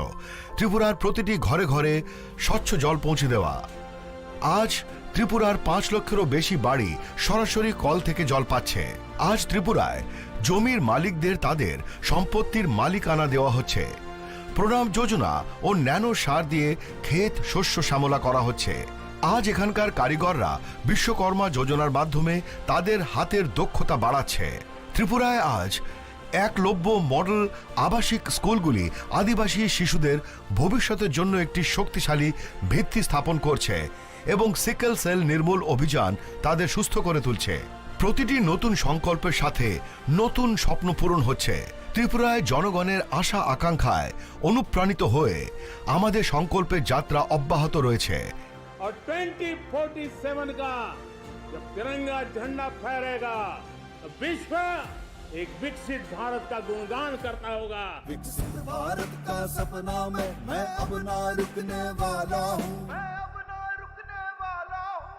ত্রিপুরার প্রতিটি ঘরে ঘরে স্বচ্ছ জল পৌঁছে দেওয়া। আজ ত্রিপুরার পাঁচ লক্ষেরও বেশি বাড়ি সরাসরি কল থেকে জল পাচ্ছে। আজ ত্রিপুরায় জমির মালিকদের তাদের সম্পত্তির মালিকানা দেওয়া হচ্ছে। প্রণাম যোজনা ও ন্যানো সার দিয়ে ক্ষেত শস্য শ্যামলা করা হচ্ছে। আজ এখানকার কারিগররা বিশ্বকর্মা যোজনার মাধ্যমে তাদের হাতের দক্ষতা বাড়াচ্ছে। ত্রিপুরায় আজ একলব্য মডেল আবাসিক স্কুলগুলি আদিবাসী শিশুদের ভবিষ্যতের জন্য একটি শক্তিশালী ভিত্তি স্থাপন করছে এবং সিকেল সেল নির্মূল অভিযান তাদের সুস্থ করে তুলছে। প্রতিটি নতুন সংকল্পের সাথে নতুন স্বপ্ন পূরণ হচ্ছে। ত্রিপুরায় জনগণের আশা আকাঙ্ক্ষায় অনুপ্রাণিত হয়ে আমাদের সংকল্পের যাত্রা অব্যাহত রয়েছে। और ट्वेंटी फ़ोर्टी सेवन का जब तिरंगा झंडा फहरेगा, तो विश्व एक विकसित भारत का गुणगान करता होगा। विकसित भारत का सपना में मैं अब ना रुकने वाला हूँ। मैं अब ना रुकने वाला हूँ।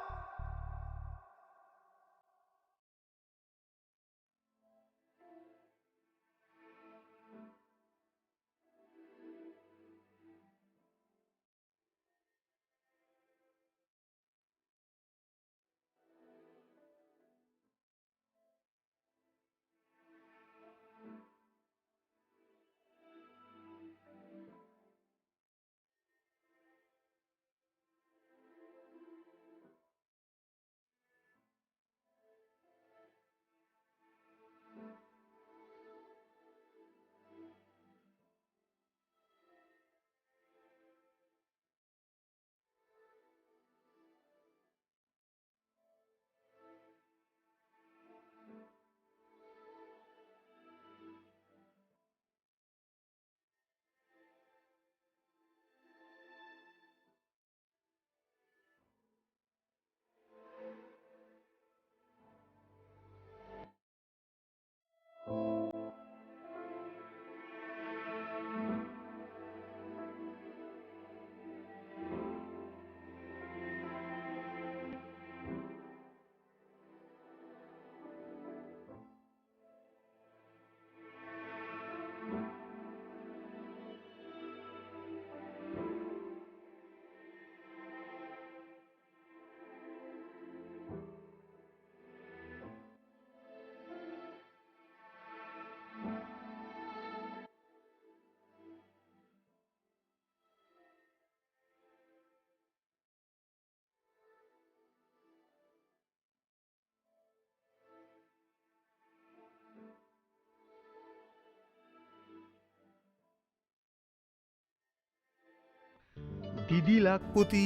ডিডি লাখপতি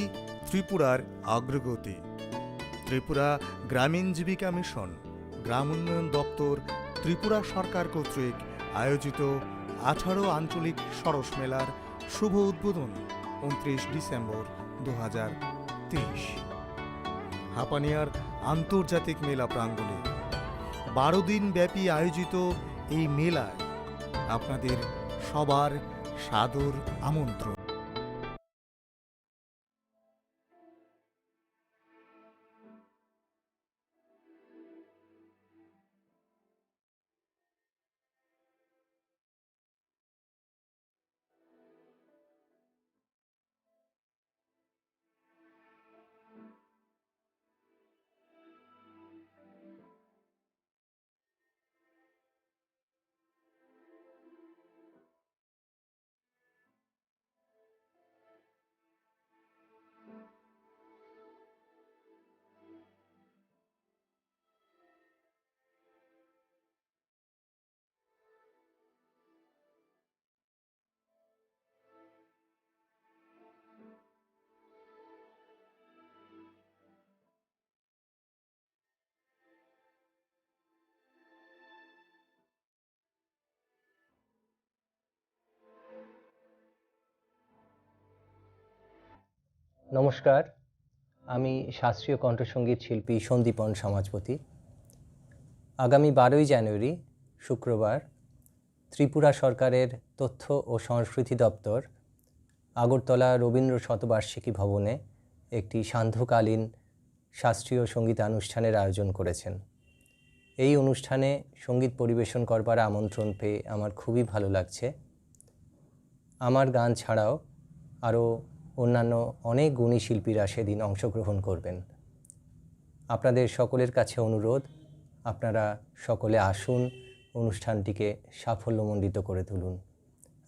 ত্রিপুরার অগ্রগতি। ত্রিপুরা গ্রামীণ জীবিকা মিশন, গ্রাম উন্নয়ন দপ্তর, ত্রিপুরা সরকার কর্তৃক আয়োজিত আঠারো আঞ্চলিক সরস মেলার শুভ উদ্বোধন ঊনত্রিশ ডিসেম্বর দু হাজার তেইশ। হাপানিয়ার আন্তর্জাতিক মেলা প্রাঙ্গণে বারো দিন ব্যাপী আয়োজিত এই মেলায় আপনাদের সবার সাদর আমন্ত্রণ। নমস্কার, আমি শাস্ত্রীয় কণ্ঠসঙ্গীত শিল্পী সন্দীপন সমাজপতি। আগামী বারোই জানুয়ারি, শুক্রবার, ত্রিপুরা সরকারের তথ্য ও সংস্কৃতি দপ্তর আগরতলা রবীন্দ্র শতবার্ষিকী ভবনে একটি সান্ধ্যকালীন শাস্ত্রীয় সঙ্গীতানুষ্ঠানের আয়োজন করেছেন। এই অনুষ্ঠানে সঙ্গীত পরিবেশন করবার আমন্ত্রণ পেয়ে আমার খুবই ভালো লাগছে। আমার গান ছাড়াও আরও অন্যান্য অনেক গুণী শিল্পীরা সেদিন অংশগ্রহণ করবেন। আপনাদের সকলের কাছে অনুরোধ, আপনারা সকলে আসুন, অনুষ্ঠানটিকে সাফল্যমণ্ডিত করে তুলুন।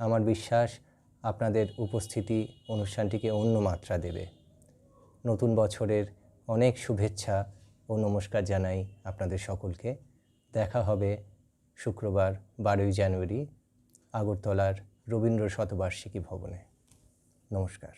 আমার বিশ্বাস, আপনাদের উপস্থিতি অনুষ্ঠানটিকে অন্য মাত্রা দেবে। নতুন বছরের অনেক শুভেচ্ছা ও নমস্কার জানাই আপনাদের সকলকে। দেখা হবে শুক্রবার, বারোই জানুয়ারি, আগরতলার রবীন্দ্র শতবার্ষিকী ভবনে। নমস্কার।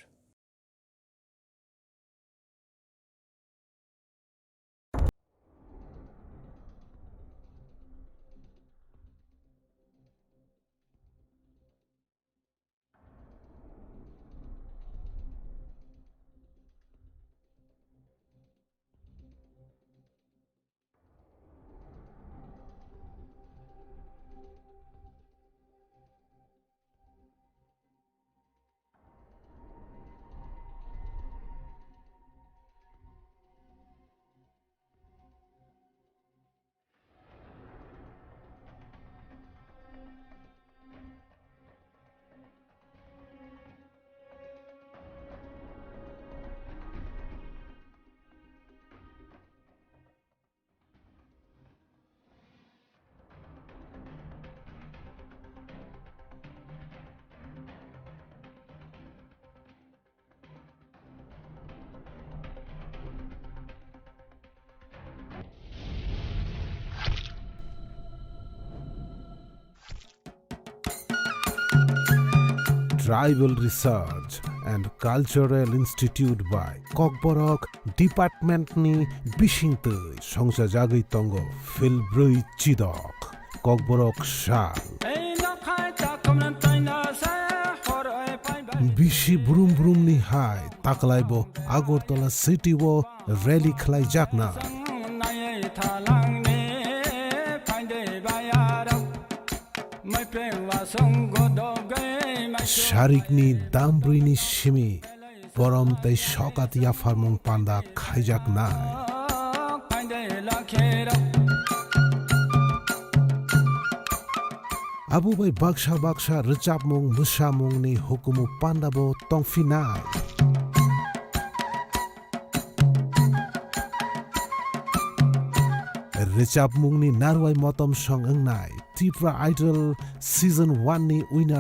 Tribal Research and Cultural Institute by Kokborok Department ni bisingtwi songchajagwi tongo Philbrwi Chidok, Kokborok sal. Bisi brum brum ni hai taklai bo Agartala city o rally khlaijakna. Sarikni dambrwini simi borom tei sokat yapharmung panda khaijaknai. Abo bai baksa baksa rwchapmung mwsamungni hukumu pandabo tongphinai. Rwchapmungni narwai motom song wngnai Tipra Idol Season one ni winner